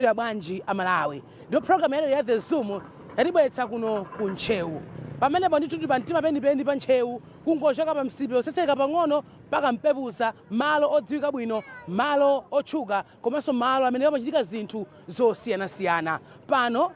Mwaswera bwanji Amalawi? Ndipo program ya lero ya The Zoom yatibweretsa kuno ku Ntcheu. Pamenepo ndithu tili pamtima penipeni pa Ntcheu, kungochoka pa Msipe kutsetsereka pang'ono mpaka Mpepusa, malo odziwika bwino, malo otchuka komanso malo amene pamachitika zinthu zosiyanasiyana. Pano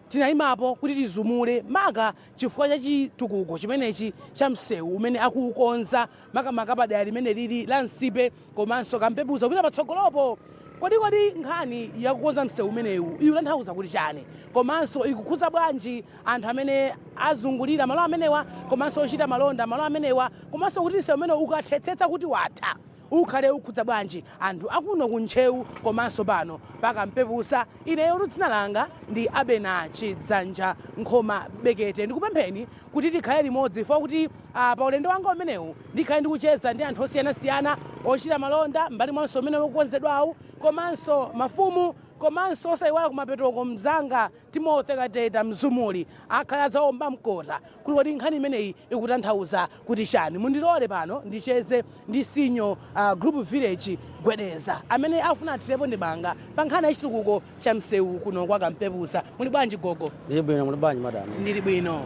tinayimapo kuti tizumule maka chifukwa cha chitukuko chimenechi cha msewu umene akuukonza makamaka pa dera limene lili la Nsipe komanso Kampepusa kupita patsogolopo. Kodi kodi nkhani yakukonza msewu umenewu ikutanthauza kuti chani? Komanso ikukhudza bwanji anthu amene azungulira malo amenewa komanso ochita malonda malo amenewa komanso kuti msewu umenewu ukathetsetsa kuti watha ukhale ukhudza bwanji anthu akuno ku Ntcheu komanso pano pa Kampepusa? Ineyotu dzina langa ndi Abena Chidzanja Nkhoma Bekete. Ndikupempheni kuti tikhale limodzi chifukwa kuti pa ulendo wanga umenewu ndikhale ndikucheza ndi anthu osiyanasiyana ochita malonda m'mbali mwa msewu umene ukukonzedwawu komanso mafumu komanso osaiwala kumapetoko mzanga Timothy Kateta Mzumuli akhale adzaomba mkota kuti kodi nkhani imeneyi ikutanthauza kuti chani. Mundilole pano ndicheze ndi Senior Group Village Gwedeza amene afuna athirepo ndemanga pa nkhani ya chitukuko cha msewu kuno kwa Kampepusa. Muli bwanji gogo? Ndili bwino, muli bwanji madam? Ndili bwino.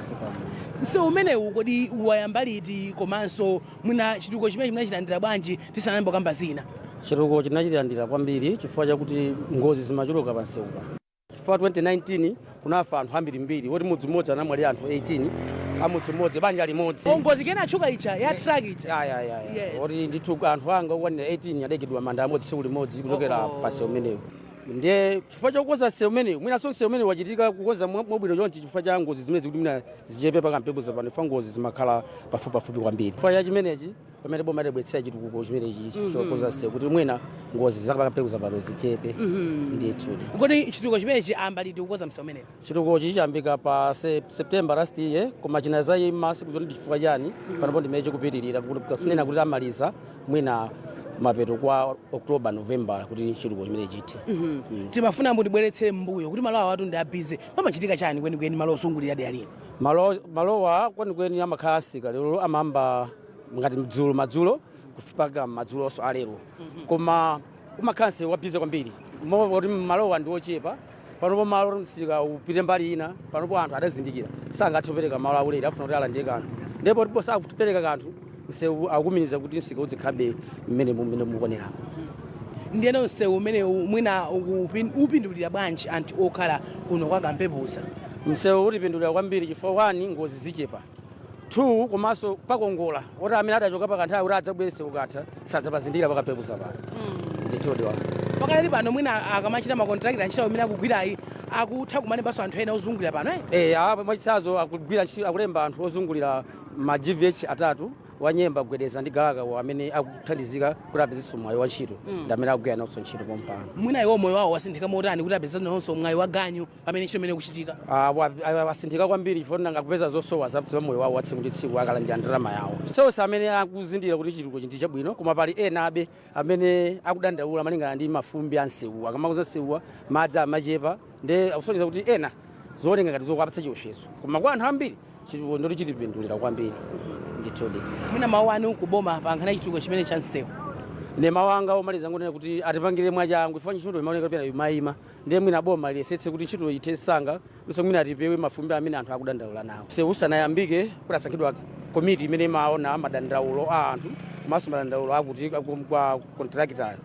Msewu umenewu kodi wayamba liti komanso mwina chitukuko chimene munachilandira bwanji tisanayambe kukamba zina? Chitukuko tinachilandira kwambiri chifukwa chakuti ngozi zimachuluka pa msewu pano. Chifukwa 2019 kunafa anthu ambirimbiri woti mudzi mmodzi anamwalira anthu 18 amudzi mmodzi, banja limodzi. Ngozi inatchuka ija ya truck ija. Ya. Yes. Oti ndithu anthu anga okwanira 18 adaikidwa manda amodzi tsiku limodzi kuchokera Oh. pa msewu umenewu. Ndiye chifukwa chokonza msewu umenewu, mwinanso msewu umenewu wachitika kukonza mwabwino chonchi chifukwa cha ngozi zimene zikuti mwina zichepe pa Kampepusa pano, chifukwa ngozi zimakhala pafupipafupi kwambiri. Chifukwa cha chimenechi pamene boma libweretsera chitukuko chimenechi chokonza msewu kuti mwina ngozi za pa Kampepusa pano zichepe ndithu. Kodi chitukuko chimenechi ayamba liti kukonza msewu umenewu? Chitukukochi chayambika pa September last year koma chinazayima sikudziwa ndi chifukwa chani. Panopo ndimene chikupitirira kunena kuti amaliza mwina mapeto kwa October, November kuti chitukuko chimene chithe. Timafuna mutibweretsere m'mbuyo kuti malo awatu ndi a busy, pamachitika chani kwenikweni malo ozungulira dera lino? Malowa kwenikweni amakhala asika lero amayamba ngati dzulo madzulo mpaka madzulonso alero, koma umakhala msewu wa busy kwambiri kuti malowa ndi ochepa. Panopo malo msika upite mbali ina, panopo anthu adazindikira sangathe kupereka malo aulere, afuna kuti alandire kanthu, ndipo tipo sakupereka kanthu, msewu akuminiza kuti msika udzikhabe mmene mukuoneramo. Ndiyeno msewu umenewu mwina upindulira bwanji anthu okhala kuno kwa Kampepusa? Msewu utipindulira kwambiri chifukwa 1 ngozi zichepa, 2 komanso pakongola oti amene adachoka pakanthawi kuti adzabwere msewu ukatha sadzapazindikira pa Kampepusa pano ndithudi wa. Pakadali pano mwina akamachita makontrakita ntchito imene akugwirayi akutha kumalembanso anthu ena ozungulira pano, eh? Eh, apa mwachitsanzo akugwira ntchito, akulemba anthu ozungulira ma GVH atatu, Wanyemba, Gwedeza ndi Galaka, wo amene akuthandizika kuti apezenso mwayi wa ntchito ndi amene akugwira nawonso ntchito pompano. Mwina iwo moyo wawo wasinthika motani kuti apeze nawonso mwayi wa ganyu pamene ntchito imene ikuchitika? Asinthika kwambiri chifukwa nanga akupeza zosowa za moyo wawo wa tsiku ndi tsiku akalandira ndalama yawo. Sonse amene akuzindikira kuti chitukuko ndi chabwino, koma pali ena abe amene akudandaula malingana ndi mafumbi a msewuwa. Akamakonza msewuwa madzi amachepa, nde akusonyeza kuti ena zooneka ngati zokuwapatsa chiopsezo, koma kwa anthu ambiri chitukuko ndoti chitipindulira kwambiri ndithudi. Mwina mawu anu kuboma pa nkhani ya chitukuko chimene cha msewu? Ine mawu anga omaliza ngonena kuti atipangire mwachangu chifukwa ntchito imaoneka pena imayima, ndiye mwina boma liyesetse kuti ntchito ithe msanga, nso mwina tipewe mafumbi amene anthu akudandaula nawo. Msewu usanayambike kudasankhidwa komiti imene imaona madandaulo a anthu komanso madandaulo akuti kwa kontrakitayo,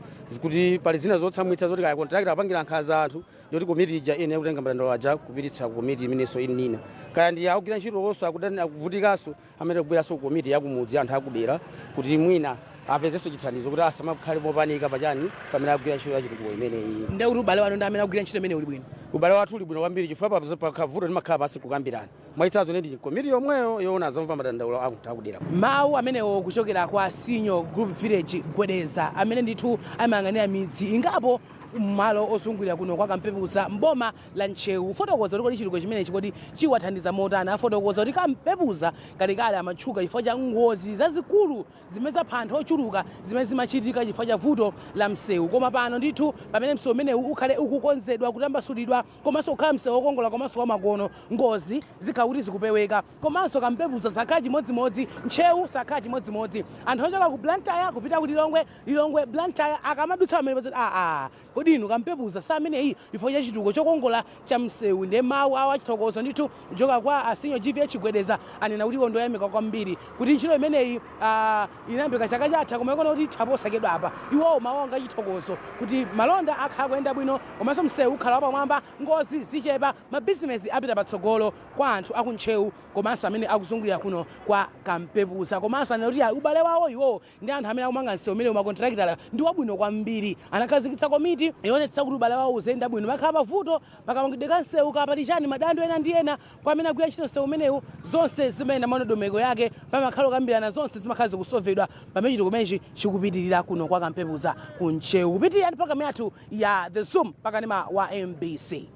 kuti pali zina zotsamwitsa zoti kaya kontrakita apangira nkhanza anthu, ndoti komiti ija ine kutenga madandaulo aja kupititsa ku komiti imenenso inina, kaya ndi akugwira ntchito onso akuvutikanso amene kubweranso ku komiti yakumudzi anthu akudera kuti mwina apezenso chithandizo kuti asamakhale mopanika pachani pamene akugwira ntchito ya chitukuko imeneyi. Ndiye kuti ubale wanu ndi amene akugwira ntchito imene uli bwino? Ubale wathu uli bwino kwambiri chifukwa pakavuto timakhala pansi kukambirana. Mwachitsanzo ine ndili komiti yomweyo yoona zomva madandaulo a anthu akudera. Mawu amenewo kuchokera kwa Senior Group Village Gwedeza amene ndithu amayang'anira midzi ingapo mmalo ozungulira kuno kwa Kampepusa m'boma la Ntcheu, kufotokoza kuti kodi chitukuko chimenechi kodi chiwathandiza motani. Afotokoza kuti Kampepusa kalekale amatchuka chifukwa cha ngozi zazikulu zimene zapha anthu ochuluka zimene zimachitika chifukwa cha vuto la msewu, koma pano ndithu pamene msewu umenewu ukhale ukukonzedwa, kutambasulidwa komanso kukhala msewu wokongola komanso wamakono, ngozi zikhala kuti zikupeweka. Komanso Kampepusa sakhala chimodzimodzi, Ntcheu sakhala chimodzimodzi. Anthu ochoka ku Blantyre kupita ku Lilongwe, Lilongwe Blantyre akamadutsa pamene padzati aa kodi Kodi inu Kampepuza sa ameneyi chifukwa cha chitukuko chokongola cha msewu. Ndiye mawu awo achithokozo ndithu kuchoka kwa a Senior GVH Gwedeza anena kuti iwo ndoyamika kwambiri kuti ntchito imeneyi inayambika chaka chatha koma ikuona kuti itha posachedwa apa. Iwowo mawu awo ngachithokozo kuti malonda akhala kuyenda bwino komanso msewu ukhala wapamwamba, ngozi zichepa, mabizinesi apita patsogolo kwa anthu aku Ntcheu komanso amene akuzungulira kuno kwa Kampepuza. Komanso anena kuti ubale wawo iwowo ndi anthu amene akumanga msewu umenewu, makontrakitala, ndi wabwino kwambiri. Anakhazikitsa komiti yoonetsetsa kuti ubale wawo uziyenda bwino. Pakakhala mavuto pakamangidwe ka msewu, kaya pali chani, madando ena ndi ena kwa amene agwira ntchito msewu umenewu, zonse zimayenda mwandondomeko yake, pamakhala kukambirana, zonse zimakhala zikusovedwa pamene chitukuko chimenechi chikupitirira kuno kwa Kampepuza ku Ntcheu. Kupitirira ndi programu yathu ya The Zoom pakanema wa MBC.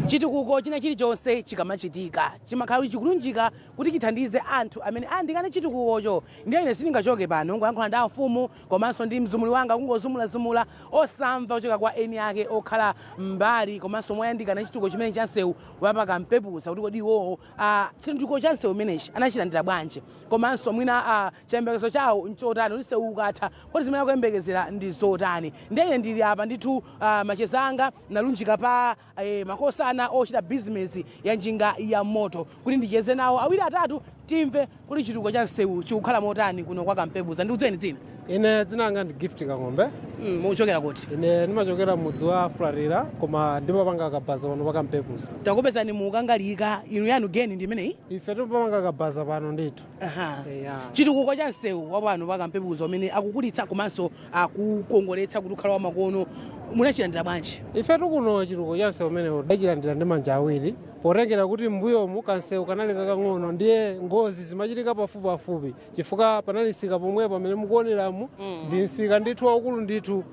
Chitukuko china chilichonse chikamachitika chimakhala kuti chikulunjika kuti chithandize anthu amene ayandikana chitukukocho. Ndiye ine sindingachoke pano ngoyankhula ndi amfumu komanso ndi mzumuli wanga kungozumulazumula osamva kuchoka kwa eni ake okhala mbali komanso moyandikana chitukuko chimene cha msewu wa pa Kampepuza kuti kodi iwowo chitukuko cha msewu umenechi anachilandira bwanji komanso mwina chiyembekezo chawo nchotani kuti msewu ukatha kodi zimene akuyembekezera ndi zotani. Ndiye ine ndili apa ndithu, macheza anga nalunjika pa makosana ochita bizinesi ya njinga ya moto kuti ndicheze nawo awiri atatu timve kuti chitukuko cha msewu chikukhala motani kuno kwa Kampepuza. Ndikudziweni dzina? Ine dzina langa ndi Gift Kang'ombe. Muchokera kuti? Ine ndimachokera mudzi wa Fulatira koma ndimapanga kabaza pano pa Kampepuza. Takupezani mukangalika, inu yanu geni ndi imeneyi? Ife timapanga kabaza pano ndithu. Eya. Chitukuko cha msewu wa pano pa Kampepuza umene akukulitsa komanso akukongoletsa kuti ukhala wamakono munachilandira bwanji? Ifetu kuno chitukuko cha msewu umenewu tidachilandira ndi manja awiri potengera kuti m'mbuyomu kamsewu kanali kakang'ono ndiye ngozi zimachitika pafupipafupi chifukwa panali msika pomwepo amene mukuoneramu ndi msika ndithu waukulu ndithu.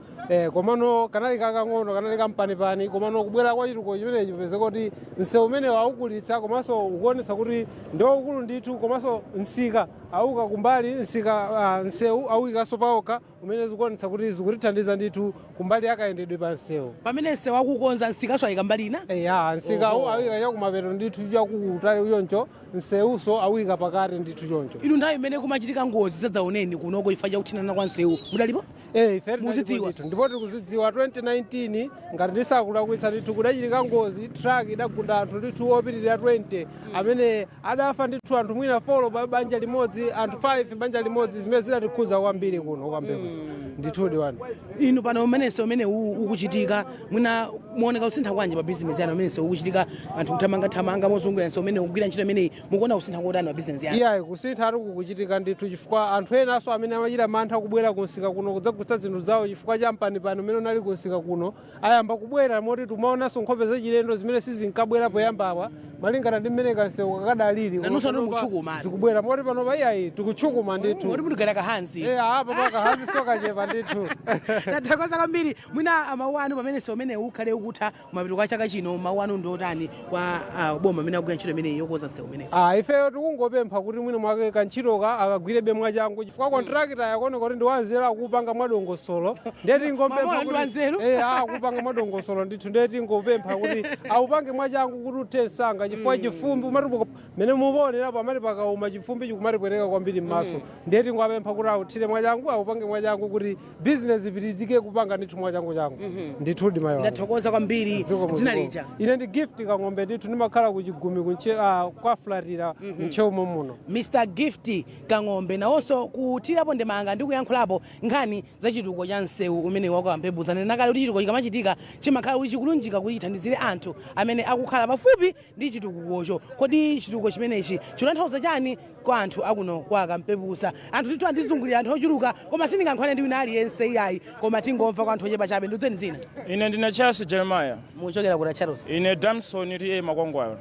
Komano kanali kakang'ono, kanali kampanipani, komano kubwera kwa chitukuko chimenechi pezeka kuti msewu umenewu aukulitsa komanso ukuonetsa kuti ndi waukulu ndithu, komanso msika auka kumbali msika, msewu auikanso paokha umene zikuonetsa kuti zikutithandiza ndithu kumbali yakayendedwe pa msewu. Pamene msewu akukonza, msikaso ayika mbali ina? Eya, msikawu awika chakumapeto ndithu chakutali choncho, msewuso awika pakati ndithu choncho. Inu nthawi imene kumachitika ngozi zadzaoneni kunoko chifukwa chakuthinana kwa msewu mudalipo? Eh, ife tinalipo. Muzidziwa. Ndithu, ndipo tikuzidziwa. 2019 ngati ndisakulakwitsa ndithu kudachitika ngozi, truck idagunda anthu ndithu opitirira 20 amene adafa ndithu, anthu mwina 4 pa banja limodzi, anthu 5 banja limodzi, zimene zidatikhudza kwambiri kuno kwa Kampepuza ndithudi wanu. Inu pano umene msewu umene ukuchitika, mwina muoneka kusintha kwanji pa bizinesi yanu umene msewu ukuchitika, anthu kuthamangathamanga mozungulira msewu umene ukugwira ntchito imeneyi, mukuona kusintha kotani pa bizinesi yanu? Iyayi, kusintha ati kukuchitika ndithu chifukwa anthu enanso amene amachita mantha kubwera kunsika kuno kudzagulitsa zinthu zawo chifukwa cha mpanipani umene unali kunsika kuno ayamba kubwera, moti timaonanso nkhope zachilendo zimene sizinkabwera poyambapa malingana ndi mmene kansewu kakadalili. Nanunso ndi mukutchukuma. Zikubwera moti panopa iyayi, tikutchukuma ndithu. Moti mutigwera kahanzi? Eh, apa pakahanzi sokachepa ndithu. Tathokoza kwambiri. Mwina mawu anu pamene msewu umene ukhale ukutha kumapeto kwa chaka chino, mawu anu ndi otani kwa boma amene akugwira ntchito imeneyi yokonza msewu umenewu? Ah, ifeyo tikungopempha kuti mwina mwake kantchitoka akagwirebe mwachangu chifukwa kontrakita yakuoneka kuti ndi wanzeru, akupanga mwadongosolo, ndiye tingopempha Mwamona ndi wanzeru? Eh, akupanga mwadongosolo ndithu, ndiye tingopempha kuti aupange mwachangu kuti uthe msanga chifukwa chifumbi umati mene mukuonerapo amati pakauma chifumbi chikumatipweteka kwambiri m'maso. Ndiye tingopempha kuti authire mwachangu, aupange mwachangu kuti bizinesi ipitizike kupanga ndithu mwachangu changu ndithu ndi mayi wanga. Ndathokoza kwambiri. Zikomo, Dzina zikomo. lija? Ine ndi Gift Kang'ombe ndithu, ndimakhala ku Chigumi kwa Fulatira Ntcheu muno. Mr Gift Kang'ombe nawonso kuthirapo ndemanga ndi kuyankhulapo nkhani za chitukuko cha msewu umene wa Kampepuza. Nena kale kuti chitukuko chikamachitika chimakhala kuti chikulunjika kuti chithandizire anthu amene akukhala pafupi ndi chitukukocho. Kodi chitukuko chimenechi chikutanthauza chani kwa anthu akuno kwa Kampepuza? Anthu ndithu andizungulira, anthu ochuluka, koma sindingayankhulane ndi wina aliyense iyayi, koma tingomva kwa anthu ochepa chabe. Ndiudzeni dzina. Ine ndine Charles Jeremiah. Muchokera kuti, Charles? Ine Damson TA Makwangwala.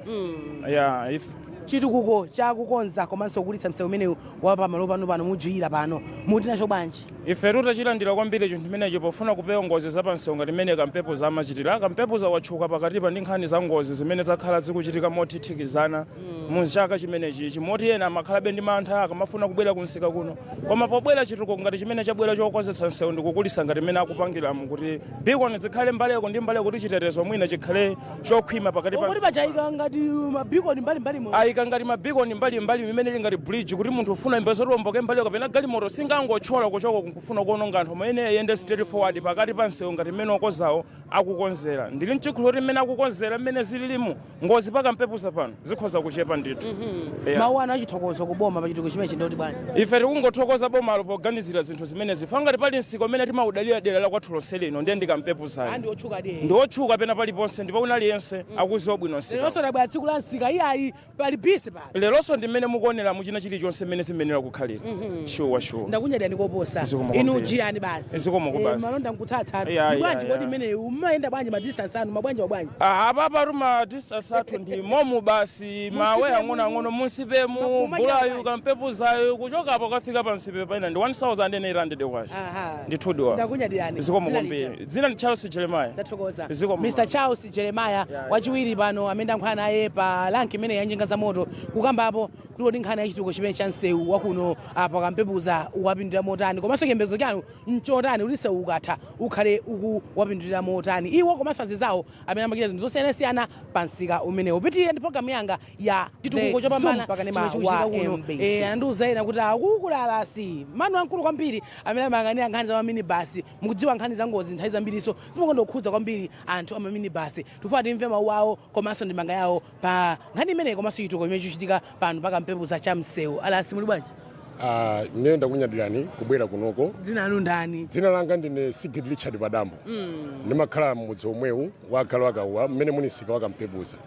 Yeah, if Chitukuko chakukonza komanso kukulitsa msewu umenewu wa pamalo pano pano mujuwira pano, muti nacho bwanji? Ife tutachilandira kwambiri chinthu chimenechi pofuna kupewa ngozi zapamsewu ngati mmene Kampepuza amachitira. Kampepuza watchuka pakatipa ndi nkhani za ngozi zimene zakhala zikuchitika mothithikizana mu chaka chimenechi, moti ena amakhalabe ndi mantha akamafuna kubwera kumsika kuno. Koma pobwera chitukuko ngati chimene chabwera chokonzetsa msewu ndikukulisa ngati mmene akupangiramu kuti beacon zikhale mbaleko ndi mbaleko kuti chitetezo mwina chikhale chokhwima pakati pa Kodi pachayika ngati mabeacon mbalimbali mo? Ayika ngati mabeacon mbalimbali imene ili ngati bridge kuti munthu ufuna imba zoti uwomboke mbali kapena galimoto singangothyola kuchoka. nkufuna kuononga anthu amene ayende straight forward pakati pa msewu ngati mmene okozawo akukonzera. Ndili mchikhulupiriro kuti mmene akukonzera, mmene zililimu, ngozi pakampepuza pano zikhoza kuchepa ndithu. Yeah. Mawu anu achithokozo kuboma pa chitukuko chimenechi ndoti bwanji? Ife tikungothokoza bomalo poganizira zinthu zimenezi. Ngati pali msika umene timaudalira dera la kwathu lonse lino, ndiye ndikampepuzayo. Andi otchuka di. Ndi otchuka pena paliponse, ndipo wina aliyense akuziwa bwino msika. Leronso tabwera tsiku la msika, iyayi, pali busy pano. Leronso ndi mmene mukuonera muchina chilichonse mmene zimenera kukhalira. Sure. Ndakunyadira koposa. Zikomo Inu kwambiri. jiyani basi. Zikomo kubasi. Malonda nkutsatsa. Yeah, Ndi bwanji yeah. kodi imeneyi mumayenda bwanji, ma distance anu mabwanji mabwanji? Apa patu ma distance athu ndi momu basi, mawe ang'onoang'ono munsipemu. Mumachita Bulayu bwanji? Kampepuzayo kuchokapo kafika pansipe paina ndi 1800 kwacha. Ndithudi wa. Ndakunyadirani. Zikomo Dzina kwambiri. lija? Dzina ndi Charles Jeremiah. Ndathokoza. Zikomo. Mr Charles Jeremiah, wachiwiri pano amene ndayankhula naye pa rank imene ya njinga za moto, kukambapo kuti kodi nkhani ya chitukuko chimene cha msewu wakuno apa Kampepuza wapindulira motani, komanso chiyembekezo chanu nchotani kuti msewu ukatha ukhale ukuwapindulira motani iwo komanso azizawo amene amachita zinthu zosiyanasiyana pa msika umenewu. Pitirira ndi programu yanga ya chitukuko chopambana chimene chikuchitika kuno. Anandiuza ena kuti akukulalasi manu amkulu kwambiri amene amayang'anira nkhani za maminibasi. Mukudziwa nkhani za ngozi nthawi zambiriso zimakonda kukhudza kwambiri anthu amaminibasi. Tifuna timve mawu awo komanso ndemanga yawo pa nkhani imeneyi komanso chitukuko chimene chikuchitika pano pakampepuza cha msewu. Alasi, muli bwanji? Ah, ine ndakunyadirani kubwera kunoko. Dzina lanu ndani? Dzina langa ndine Sigrid Richard Padambo. Ndimakhala mmudzi omwewu wa Galu Akauwa, mmene muli msika wa Kampepuza.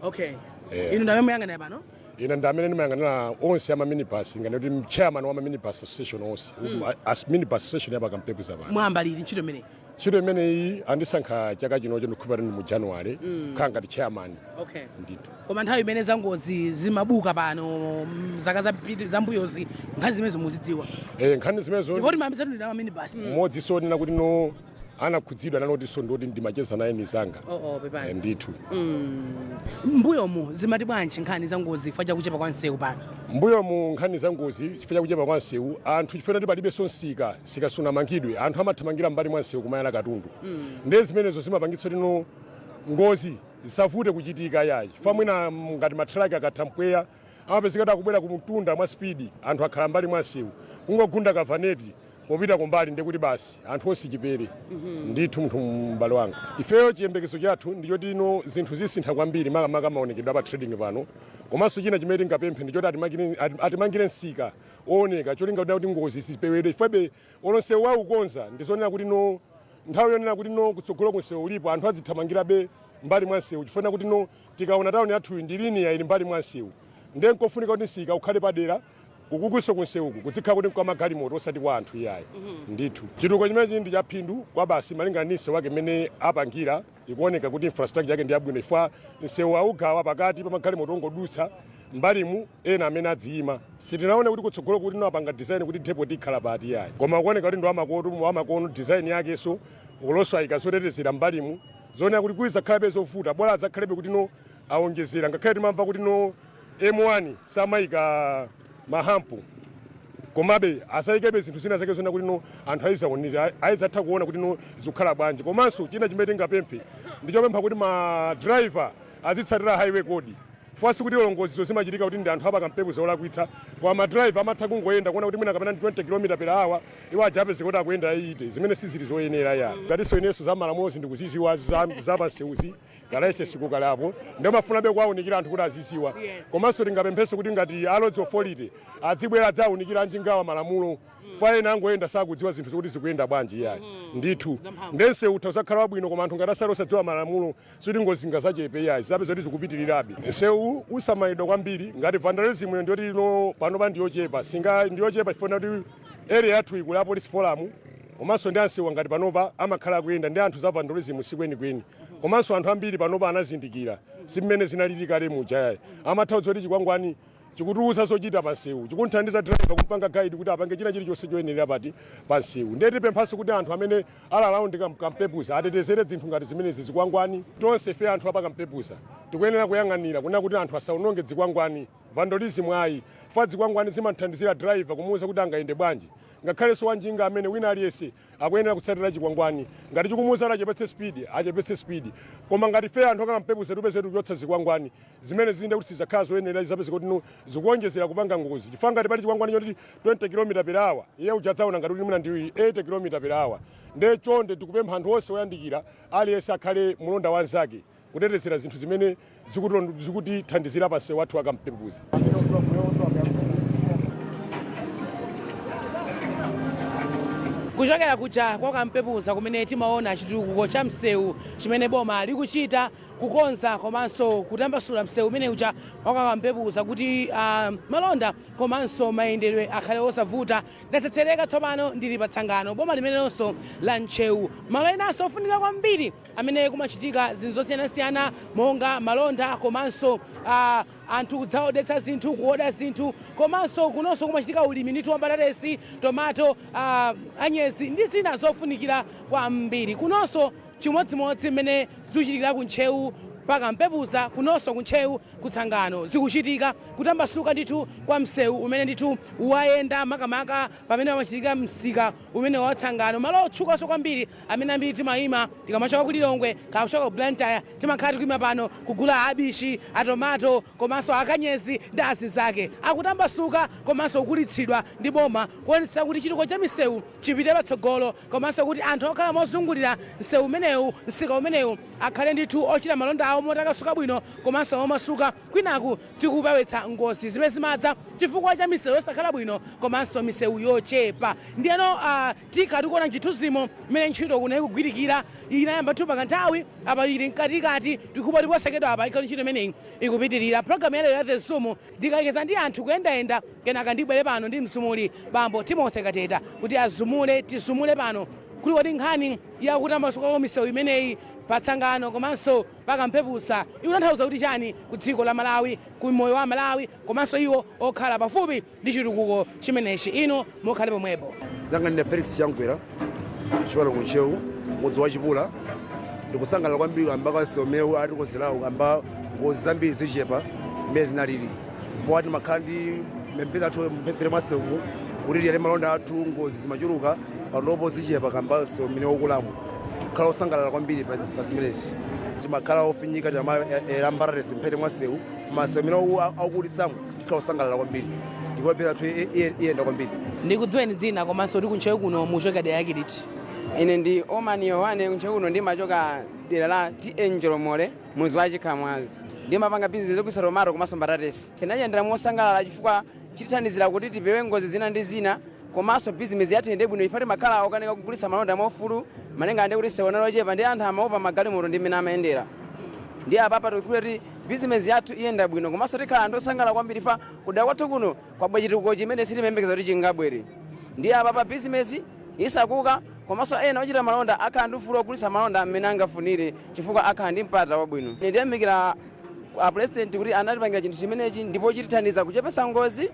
Inu ndamene muyang'anira pano? Ine ndi amene ndimayang'anira onse ama minibus, ngati kuti chairman wa ma minibus association onse, as minibus association ya pakampepuza pano. Mwayamba liti ntchito imeneyi? Ntchito imeneyi andisankha chaka chinocho, ndikukhulupirira ndi mu January, kukhala ngati chairman. Ndithu. Koma nthawi imene zangozi zimabuka pano, zaka zambuyozi, nkhani zimenezo muzidziwa? Eh, nkhani zimenezo. Chifukwa timayambitsa ndi maminibus. Mmodzi so nena kuti no anakhudzidwa nalotinso ndoti ndimacheza naye nizanga. Oh, pepani. Eh, ndithu. Mbuyomu zimati bwanji nkhani za ngozi chifukwa chakuchepa kwa msewu pano? Mbuyo mu nkhani za ngozi chifukwa chakuchepa kwa msewu, anthu chifukwa kuti palibenso msika, msika sunamangidwe, anthu amathamangira mbali mwa msewu kumayala katundu. Ndiye zimenezo zimapangitsa kuti no ngozi zisavute kuchitika yayi, chifukwa mwina ngati mathraki akatha mpweya amapezeka kuti akubwera kumtunda mwa speed, anthu akhala mbali mwa msewu, kungogunda kavaneti popita kumbali, ndiye kuti basi anthu onse chipere. Ndithu munthu m'bale wanga, ifeyo chiyembekezo chathu ndichoti ino zinthu zisintha kwambiri, makamaka maonekedwe apa trading pano. Komanso china chimene tingapemphe ndichoti atimangire msika ooneka, cholinga kuti ngozi zipewedwe. Chifukwa olo msewu waukonza, ndizonena kuti no nthawi yonena kuti no kutsogolo kunsewu ulipo, anthu adzithamangirabe mbali mwa msewu, chifukwa kuti no tikaona tawuni yathuyi ndi linear, ili mbali mwa msewu. Ndiye nkofunika kuti msika ukhale padera, ukukunso kunsewuku kuzikhala kuti kwa magalimoto osati kwa anthu iyayi. Ndithu chitukuko chimenechi ndi chaphindu kwa basi, malingana ndi msewu wake mmene apangira. Ikuoneka kuti infrastructure yake ndi yabwino, chifukwa msewu augawa pakati pa magalimoto ongodutsa mbalimu, ena amene adziyima. Sitinaone kuti kutsogolo kuti no apanga design kuti depot ikhala pati yayi, koma kuoneka kuti ndi wamakoto wamakono design yakenso, ulonso ayika zotetezera mbalimu zooneka kuti kulizakhalabe zovuta, bola adzakhalebe kuti no awonjezera. Ngakhale timamva kuti no M1 samayika ma hump, komabe asayikebe zinthu zina zake zona kuti no anthu ayizaoniza, ayidzatha kuona kuti no zikukhala bwanji. Komanso china chimene tingapemphe ndichopempha kuti ma driver azitsatira highway code, chifukwa sikuti ngozizo zimachitika kuti ndi anthu apakampepo zolakwitsa, koma ma driver amatha kungoyenda kuona kuti mwina kapena ndi 20 km per hour, iwo aja apezeka kuti akuyenda 80, zimene sizili zoyenera ya. Ngatinso inenso za malamulozi ndikuziziwa za pamsewuzi, kalaisesi kukalapo, ndiye mafunabe kuwaunikira anthu kuti aziziwa. Komanso tingapemphenso kuti ngati a Roads Authority adzibwera adzawunikira anjingawa malamulo, fa ena angoyenda sakudziwa zinthu zokuti zikuyenda bwanji iyayi. Ndithu ndense utha usakhala wabwino, koma anthu ngati asali osadziwa malamulo, sikuti ngozi zingazachepe iyayi, zapeza kuti zikupitirirabe. Msewu usamalidwa kwambiri. Ngati vandalism iyo ndiyoti ino panopa ndiyochepa, singa ndiyochepa chifukwa kuti area yathu ikuli a police forum, komanso ndi ansewu ngati panopa amakhala akuyenda ndi anthu, za vandalism sikwenikweni. Komanso anthu ambiri panopa anazindikira, si mmene zinalili kale muja yayi. Amatha kudziwa kuti chikwangwani chikutiuza zochita pansewu, chikunthandiza driver kumpanga guide kuti apange china chilichonse choyenera pati pansewu. Ndiye tipemphanso kuti anthu amene ali around Kampepuza atetezere zinthu ngati zimenezi, zikwangwani. Tonse ife anthu apa Kampepuza tikuyenera kuyang'anira kuna kuti anthu asaononge zikwangwani. Vandalism ayi, chifukwa zikwangwani zimathandizira driver kumuwuza kuti angayende bwanji. Ngakhalenso wanjinga amene wina aliyense akuyenera kutsatira chikwangwani. Ngati chikumuwuza kuti achepetse speed, achepetse speed. Koma ngati fe anthu akampepuza tipeze tikuchotsa zikwangwani zimene zinde kuti sizakhala zoyenera, zapeze kuti no zikuonjezera kupanga ngozi, chifukwa ngati pali chikwangwani choti 20 km per hour, iye uja adzaona ngati kuti mwina ndi 80 km per hour. Nde chonde tikupempha anthu onse oyandikira, aliyense akhale mulonda wanzake kutetezera zinthu zimene zikutithandizira pa msewu wathu wakampepuza. Kuchokera kuja kwa Kampepuza kumene timaona chitukuko cha msewu chimene boma likuchita kukonza komanso kutambasula msewu umene uja wakakampepuza kuti malonda komanso mayendedwe akhale osavuta, ndatsetsereka tsopano ndili pa Tsangano, boma limenelonso la Ntcheu, malo enanso ofunika kwambiri amene kumachitika zinthu zosiyanasiyana monga malonda komanso anthu kudzaodetsa zinthu, kuoda zinthu. Komanso kunonso kumachitika ulimi ndithu wa mbatatesi, tomato, anyezi ndi zina zofunikira kwambiri. Kunonso chimodzimodzi mmene zikuchitikira ku Ntcheu pakampepuza, kunonso ku Ntcheu kutsangano zikuchitika kutambasuka ndithu kwa msewu umene ndithu wayenda makamaka pamene pamachitikira msika umene watsangano, malo otchukanso kwambiri amene ambiri timayima tikamachoka ku Lilongwe kapena kuchoka ku Blantyre. Timakhala tikuyima pano kugula abishi, atomato komanso akanyezi ndi azinzake. Akutambasuka komanso kukulitsidwa ndi boma kuonetsetsa kuti chitukuko cha misewu chipite patsogolo komanso kuti anthu okhala mozungulira msewu umenewu, msika umenewu, akhale ndithu ochita malonda awo motakasuka bwino komanso momasuka, kwinaku tikupewetsa ngozi zimene zimadza chifukwa cha misewu yosakhala bwino komanso misewu yochepa. Ndiyeno tikhala tikuona mchithunzimo mmene ntchito kuno ikugwirikira. Inayamba thupa kanthawi apa, ili mkatikati. Tikupa tiposekedwa apa ikhali ntchito imeneyi ikupitirira. Programu yaleyo ya The Zoom ndikayikeza ndi anthu kuyendayenda, kenaka ndibwere pano ndi mzumuli bambo Timothy Kateta kuti azumule, tizumule pano kuti kodi nkhani yakutambasuka kwa misewu imeneyi patsangano komanso pakampepusa ikutanthauza kuti chani ku dziko la Malawi, ku moyo wa Malawi komanso iwo okhala pafupi ndi chitukuko chimenechi. Inu mukhale pomwepo. Zanga ndine Felix Changwera, chiwalo kuntcheu, mudzi wa Chipula. Ndikusangalala kwambiri kamba ka msewu umenewu atikonzerawo, kamba ngozi zambiri zichepa mmene zinalili, chifukwa timakhala ndi mphepete athu mphepete mwa msewumu kuti tiyale malonda athu, ngozi zimachuluka. Panopo zichepa kamba msewu mmene wakulamo. Tikukhala osangalala kwambiri pa zimenezi. Timakhala ofinyika timayera mbatatesi mphepete mwa msewu, koma msewu umene akukulitsamo tikhala osangalala kwambiri ndipo mphepete athu iyenda kwambiri. Ndikudziweni dzina komanso kuti kuntcheu kuno muchoka dera yake liti? Ine ndi Omani Yohane. Kuntcheu kuno ndimachoka dera la T/A Njolomole, muzi wa Chikhamwazi. Ndimapanga bizinesi zogulitsa tomato komanso mbatatesi. Tinayendera mosangalala chifukwa chitithandizira kuti tipewe ngozi zina ndi zina, komanso bizinesi yathu iyende bwino. Ife timakhala okanika kugulitsa malonda mwaufulu malinga ndi kuti msewu lochepa ndi anthu amaopa magalimoto ndi mmene amayendera. Ndi apapa tikukhulupirira kuti bizinesi yathu iyenda bwino, komanso tikhala anthu osangalala kwambiri fa kudera kwathu kuno kwabwera chitukuko chimene sitimayembekeza kuti chingabwere. Ndi apapa bizinesi isakuka, komanso ena ochita malonda akhala ndi ufulu ogulitsa malonda mmene angafunire chifukwa akhala ndi mpata wabwino. Ine ndiyamikira a president kuti anatipangira chinthu chimenechi ndipo chitithandiza kuchepesa ngozi,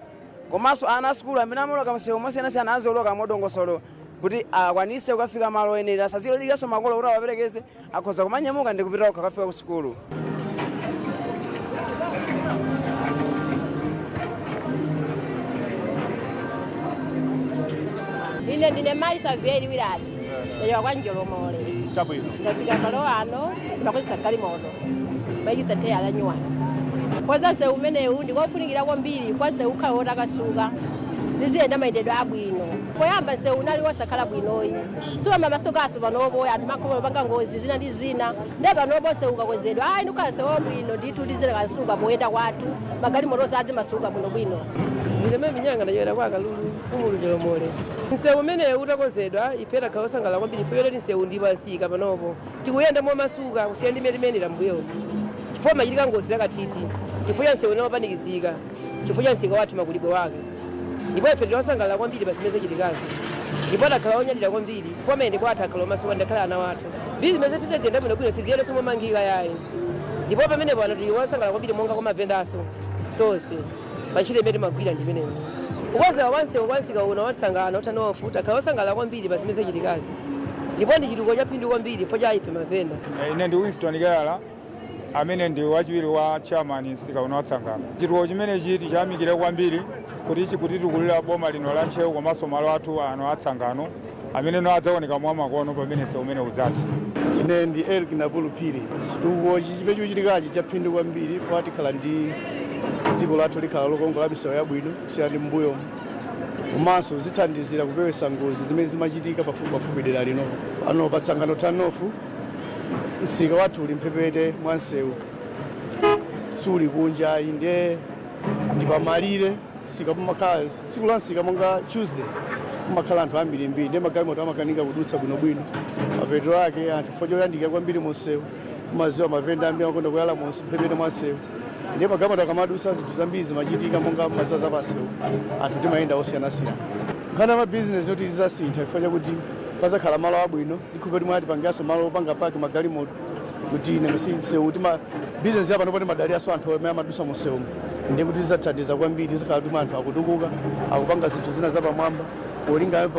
komanso ana a sukulu amene amaloka msewu mosiyanasiyana azoloka modongosolo kuti akwanise kukafika malo oyenera, asaziloliranso makolo kuti awaperekeze, akhoza kumanyamuka ndi kupita okha kukafika ku sukulu. Ine ndine mayi Savieri Wiladi, ndachoka kwa Njolomole. Chabwino. Ndafika malo ano ndimakwezesa galimoto mayikitsa theya la nyuwani. Koza msewu umenewu ndikofunikira kwambiri kwa msewu ukhala wotakasuka, ndiziyenda mayendedwe abwino. Poyamba msewu unali wosakhala bwinoyi, siwama masukaso. Panopo anthu makhomo panga ngozi zina ndi zina. Ndiye panopo msewu ukakwezedwa, ayi, ndikukhala msewu wabwino ndithu, ndizilakasuka poyenda kwathu, magalimoto azimasuka bwinobwino. Ndine mayi Minyanga, ndachokera kwa Kalulu, mfumu Njolomole. Msewu umenewu utakonzedwa, ife takhala osangalala kwambiri chifukwa choti msewu ndi pansika. Panopo tikuyenda momasuka kusiyana ndi mmene timayendera mbuyo, chifukwa machitika ngozi zakathithi chifukwa cha msewu unapanikizika, chifukwa cha msika wathu makulidwe wake. Ndipo ife tili osangalala kwambiri pa zimene zachitikazi, ndipo takhala onyadira kwambiri chifukwa mayendedwe athu akhala omasuka, ndakhala ana wathu bizinesi titaziyenda bwinobwino, siziyendanso momangika yayi. Ndipo pamenepo ano tili osangalala kwambiri monga kwa mavendaso tonse pa ntchito imene timagwira ndi imeneyo. Kukonzeka kwa msewu kwa msika uno watsangano uthanofu, takhala osangalala kwambiri pa zimene zachitikazi, ndipo ndi chitukuko cha phindu kwambiri chifukwa cha ife mavenda. Ine ndi Winston Kayala. Amene ndi wachiwiri wa chairman msika uno watsangano. Chitukuko chimenechi tichayamikire kwambiri kuti chikutitukulira boma lino la Ntcheu komanso malo athu ano atsangano amene no adzaoneka mwa makono pamene msewu umene udzathe. Ine ndi Eric Nabulu Phiri. Chitukuko chimene chikuchitikachi chaphindu kwambiri chifukwa tikhala ndi dziko lathu likhala lokongola, misewu yabwino kusiyana ndi m'mbuyomu, komanso zithandizira kupewesa ngozi zimene zimachitika pafupipafupi dera lino. Pano pa Tsangano Turn-off, msika wathu uli mphepete mwa msewu, suli kunja ayi, ndiye ndi pamalire. Msika pamakhala tsiku la msika monga Tuesday kumakhala anthu ambirimbiri, ndiye magalimoto amakanika kudutsa bwinobwino. Mapeto ake anthu chifukwa choyandikira kwambiri munsewu, kumaziwa mavenda ambiri amakonda kuyala mphepete mwa msewu, ndiye magalimoto akamadutsa zinthu zambiri zimachitika. Monga maziwa zapansewu, anthu timayenda osiyanasiyana. Nkhani ya mabizinesi yoti zizasintha chifukwa chakuti pazakhala malo abwino. Ndikhupe timwe atipangiranso malo opanga park magalimoto kuti ine msewu tima bizinesi yapano poti madaliranso anthu amene amadusa munsewu, ndiye kuti zizathandiza kwambiri. Zikhala kuti anthu akutukuka, akupanga zinthu zina zapamwamba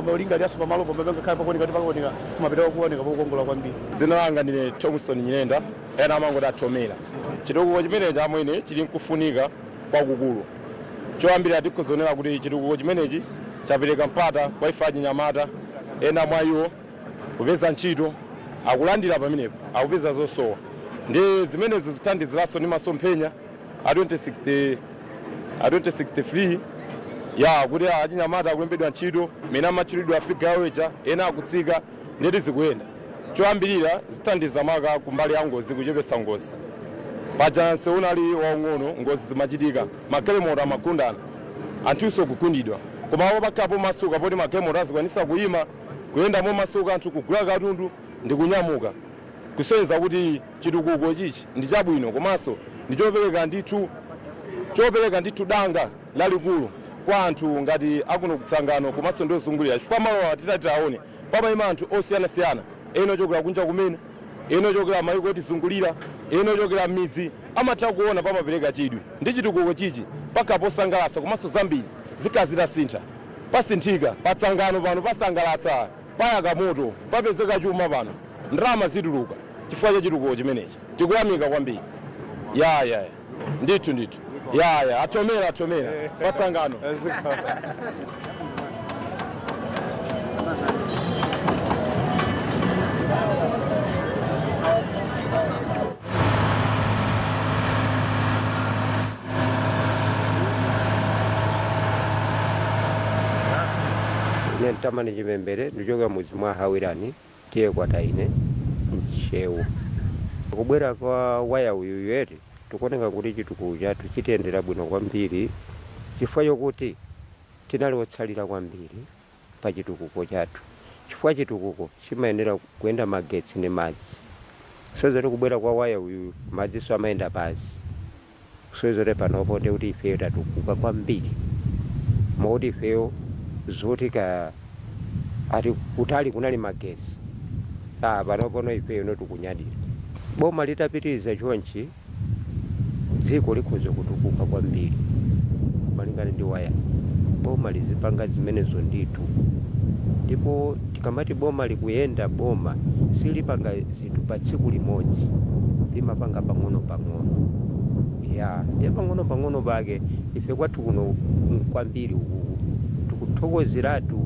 polingaliranso pamalo pomwe pangakhale pakuoneka kuti pakuoneka kumapita kuoneka pokongola kwambiri. Dzina langa ndine Thomson Nyirenda, ena amangoti athomera. Chitukuko chimenechi amwene chili nkufunika kwakukulu. Choyambira tikuzonera kuti chitukuko chimenechi chapereka mpata kwa ife achinyamata, ena mwa iwo kupeza ntchito, akulandira pamenepo, akupeza zosowa, ndi zimenezo zithandiziranso ndi masomphenya a 2060, a 2063 ya kuti achinyamata akulembedwa ntchito mene amatchulidwa figure yaweja, ena akutsika, ndeti zikuyenda. Choyambirira zithandiza maka kumbali ya ngozi, kuchepesa ngozi. Paja msewu unali waung'ono, ngozi zimachitika, magalimoto amagundana, anthunso kugundidwa, koma apo pakhala pomasuka poti magalimoto azikwanisa kuyima, kuyenda momasuka, anthu kugula katundu ndi kunyamuka, kusonyeza kuti chitukuko chichi ndi chabwino komanso ndi chopereka ndithu, chopereka ndithu danga lalikulu kwa anthu ngati akuno kutsangano komanso ndi ozungulira, chifukwa malowa titati aone pamayima anthu osiyanasiyana, ena ochokera kunja kumene, ena ochokera mayiko otizungulira, ena ochokera m'midzi, amatha kuona, pamapereka chidwi. Ndi chitukuko chichi pakhala posangalatsa komanso zambiri zikhala zitasintha, pasinthika patsangano pano, pasangalatsa, payaka moto, papezeka chuma pano, ndalama zituluka chifukwa cha chitukuko chimenechi. Tikuyamika kwambiri. Ya ya ya. Ndithu ndithu, ya ya, athomera, athomera patsangano. Ine Ntamani Chipembere, ndichoka mudzi mwa Hawirani, T/A Kwataine, Ntcheu. Kubwera kwa waya uyu yeti tikuoneka kuti chitukuko chathu chitiyendera bwino kwambiri chifukwa chokuti tinali otsalira kwambiri pa chitukuko chathu, chifukwa chitukuko chimayenera kuyenda magetsi ndi madzi. So zoti kubwera kwa waya uyu, madziso amayenda pansi, so zoti panopo ndi kuti ifeyo tatukuka kwambiri, moti ifeyo zoti ka ati kutali kunali magesi, ah, panopono ifeyo no tikunyadira. Boma litapitiriza chonchi, dziko likhoza kutukuka kwambiri malingana ndi waya. Boma lizipanga zimenezo ndithu. Ndipo tikamati boma likuyenda, boma silipanga zinthu pa tsiku limodzi, limapanga pang'ono pang'ono. Ya, ndiye pang'ono pang'ono pake ife kwathu kuno kwambiri ukuku tikuthokozeratu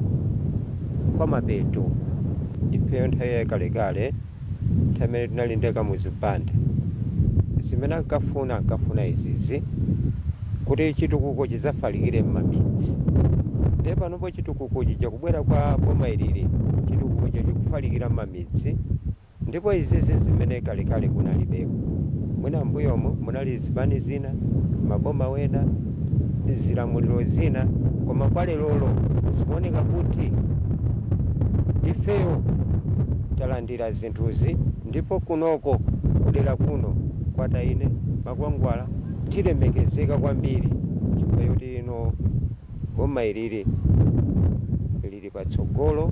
kwa mapeto. Ifeyo nthawi yakalekale, nthawi imene tinali ndi Kamuzu Banda, zimene ankafuna, ankafuna izizi kuti chitukuko chizafalikire m'mamidzi. Ndiye panopo chitukuko chija, kubwera kwa boma ilili, chitukuko chikufalikira m'mamidzi, ndipo izizi zimene kalekale kunalibeko. Mwina mbuyomo munali zipani zina, maboma wena, zilamuliro zina, koma kwa lerolo zikuoneka kuti ifeyo talandira zinthuzi. Ndipo kunoko kudera kuno Kwataine, Makwangwala, tilemekezeka kwambiri chifukwa choti ino boma ilili lili patsogolo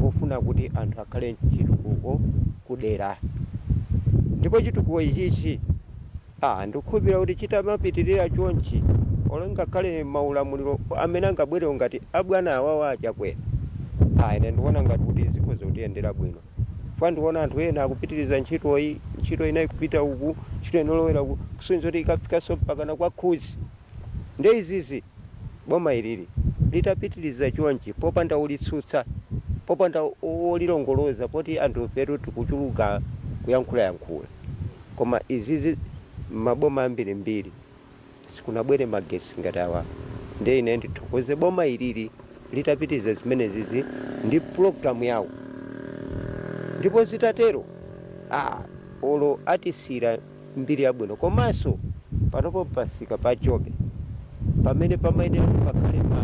pofuna kuti anthu akhale mchitukuko kudera. Ndipo chitukuko ichichi, ah, ndikukhulupirira kuti chitamapitirira chonchi, olo ngakhale maulamuliro amene angabwere ngati abwana awawa achakwera, ah, ine ndikuona ngati kuti zikhoza kutiyendera bwino, chifukwa ndikuona anthu ena akupitiriza ntchitoyi. Ntchito ina ikupita uku, ntchito inolowera uku, kusonyeza kuti ikafikanso mpakana kwa Khuzi. Nde izizi boma ilili litapitiriza chonchi popanda ulitsutsa, popanda olilongoloza, poti anthu fetu tikuchuluka kuyankhulayankhula, koma izizi maboma ambirimbiri sikunabwere magesi ngati awa. Ndiye ine ndithokoze boma ilili litapitiriza zimenezizi ndi pulogalamu yawo, ndipo zitatero olo atisiyira mbiri yabwino. Komanso panopo pamsika pa Jobe pamene pamayenera kuti pakhale ma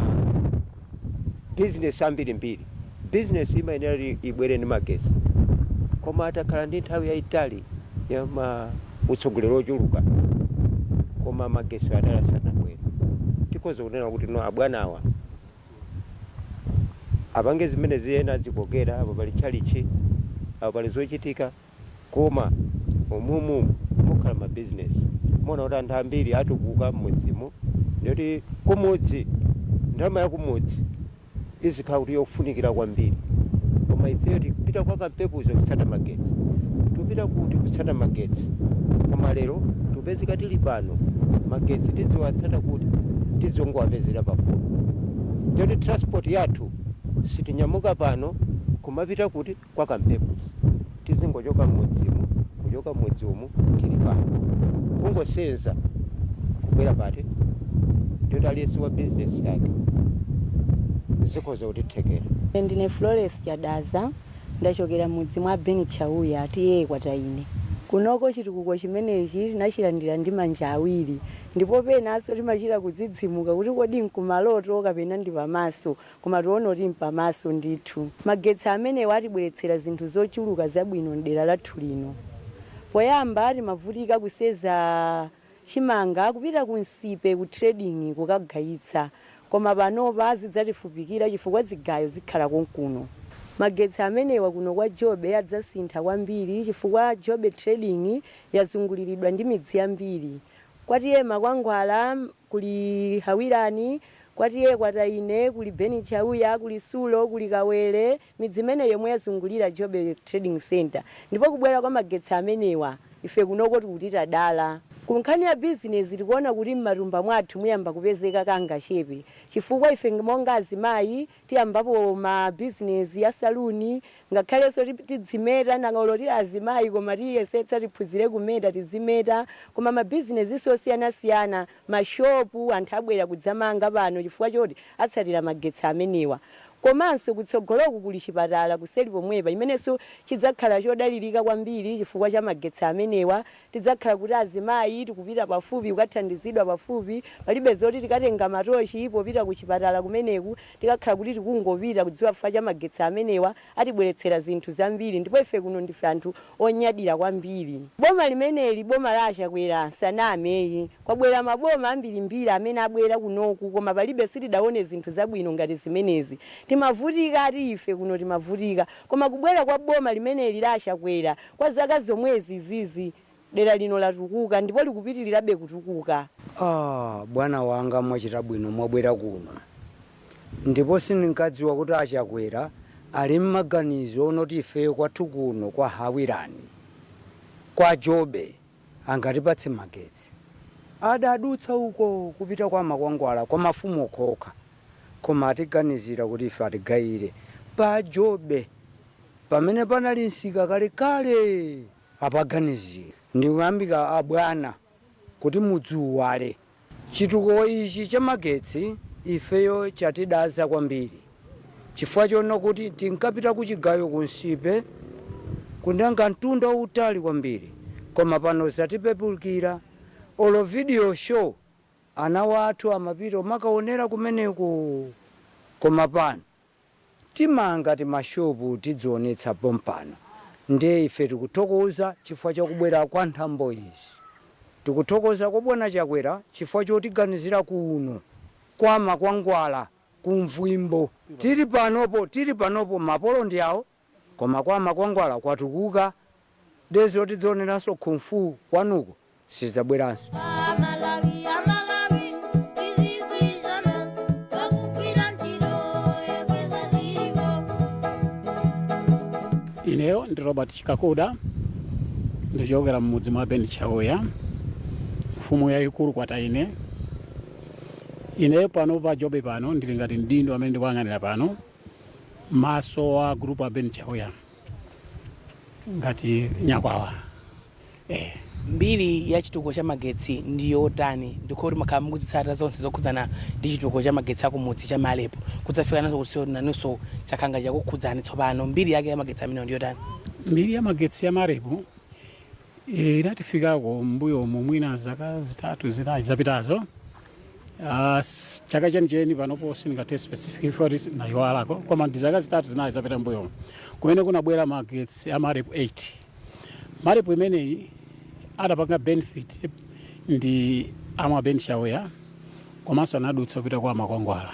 bizinesi ambirimbiri, bizinesi imayenera kuti ibwere ndi magesi, koma atakhala ndi nthawi yayitali ya ma utsogoleri ochuluka koma magesi adali asanabwere, tikhoza kunena kuti no, abwanawa apange zimene ziyena adzikokera. Apo pali tchalichi, apo pali zochitika, koma umumu mukhala mabizinesi, muona kuti anthu ambiri atukuka m'mudzimo. Ndikuti kumudzi, ndalama ya kumudzi izikhala kuti yofunikira kwambiri, koma ifeyo tikupita kwa Kampepuza kutsata magetsi, tikupita kuti kutsata magetsi, koma lero tikupezeka tili pano, magetsi tiziwatsata kuti tizongowapezera pafupi. Ndikuti transport yathu sitinyamuka pano kumapita kuti kwa Kampepuza, tizingochoka m'mudzimu, kuchoka m'mudzi umu tili pano kungosenza kubwera pati. Ndikuti aliyense wa bizinesi yake zikhoza kutithekera. Ndine Flores Chadaza, ndachokera mudzi mwa Beni Chauya, T/A Kwataine. Kunoko chitukuko chimenechi tinachilandira ndi manja awiri, ndipo penanso timachita kudzidzimuka kuti kodi nkumaloto kapena ndi pamaso, koma tiona kuti mpamaso ndithu. Magetsi amenewa atibweretsera zinthu zochuluka zabwino mdera lathu lino. Poyamba timavutika kuseza chimanga kupita ku Nsipe ku trading kukagayitsa, koma panopa zidzatifupikira chifukwa zigayo zikhala konkuno. Magetsi amenewa kuno kwa Jobe adzasintha kwambiri chifukwa Jobe Trading yazunguliridwa ndi midzi yambiri. Kwa T/A Makwangwala kuli Hawirani, kwa T/A Kwataine kuli Beni Chauya, kuli Sulo, kuli Kawere, midzi imene yomwe yazungulira Jobe Trading Center. Ndipo kubwera kwa magetsi amenewa ife kunoko tikuti tadala. Ku nkhani ya bizinesi, tikuona kuti m'matumba mwathu muyamba kupezeka kangachepe, chifukwa ife monga azimayi tiyambapo ma bizinesi ya saluni, ngakhalenso tidzimeta nangolo tili azimayi, koma tiyesetsa tiphunzire kumeta, tizimeta. Koma mabizinesi osiyanasiyana, mashopu, anthu abwera kudzamanga pano chifukwa choti atsatira magetsi amenewa. Komanso kutsogoloku kuli chipatala kuseli pomwepa imenenso chidzakhala chodalirika kwambiri chifukwa cha magetsi amenewa. Tidzakhala kuti azimayi tikupita pafupi kukathandizidwa pafupi, palibe zoti tikatenga matochi popita ku chipatala kumeneku, tikakhala kuti tikungopita kudziwa chifukwa cha magetsi amenewa atibweretsera zinthu zambiri. Ndipo ife kuno ndife anthu onyadira kwambiri boma limeneli, boma la Achakwera. Sanameyi, kwabwera maboma ambirimbiri amene abwera kunoku, koma palibe, sitidaone zinthu zabwino ngati zimenezi. Timavutika ati, ife kuno timavutika, koma kubwera kwa boma limeneli la Achakwera kwa zaka zomwezi zizi, dera lino latukuka ndipo likupitirirabe kutukuka. Ah, bwana wanga, mwachita bwino mwabwera kuno, ndipo sindinkadziwa kuti Achakwera ali mmaganizo onoti ifeyo kwathu kuno kwa Hawirani, kwa Jobe, angatipatse magetsi. Adadutsa uko kupita kwa Makwangwala, kwa mafumu okhaokha, koma atiganizira kuti ife atigayire pa Jobe pamene panali msika kalekale. Apaganizira ndikuyambika abwana kuti mudzi uwale. Chitukuko ichi cha magetsi ifeyo chatidaza kwambiri, chifukwa chonena kuti tinkapita kuchigayo ku Nsipe kundanga mtunda wautali kwambiri, koma pano zatipepukira. Olo video show ana wathu amapita umakaonera kumeneko, koma pano timanga timashopu tidzionetsa pompano. Ndiye ife tikuthokoza chifukwa chakubwera kwa nthambo izi. Tikuthokoza kwa bwana Chakwera chifukwa chotiganizira kuno kwa Makwangwala, kumvwimbo. Tili panopo mapolo ndi awo, koma kwa Makwangwala kwatukuka. Dezo tidzioneranso kung fu kwanuko sidzabweranso. Amalawi, Amalawi, tizigwirizana pakugwira ntchito yokweza dziko. Ineyo ndi Robert Chikakuda, Ndichokera mmudzi mwa Ben Chauya, mfumu yayikulu Kwataine. Ineyo pano pa job pano ndili ngati mdindo amene ndikuyang'anira pano maso wa group a Ben Chauya ngati nyakwawa. Mbiri ya chitukuko cha magetsi ndi yotani? Ndikho kuti makhala mukuzitsata zonse zokhudzana ndi chitukuko cha magetsi akumudzi cha MAREP, kudzafika naso kuti nanunso chakhanga chakukhudzani tsopano. Mbiri yake ya magetsi amenewo ndi yotani? Mbiri ya magetsi ya MAREP inatifikako mbuyo mwina zaka 3 4 zapitazo. Chaka chenicheni panopo sindingathe specific kuti nayiwalako, koma ndi zaka 3 4 zapita mbuyo kumene kunabwera magetsi a MAREP 8. MAREP imeneyi adapanga benefit ndi amwa Ben Chauya, komanso anadutsa kupita kwa Makwangwala.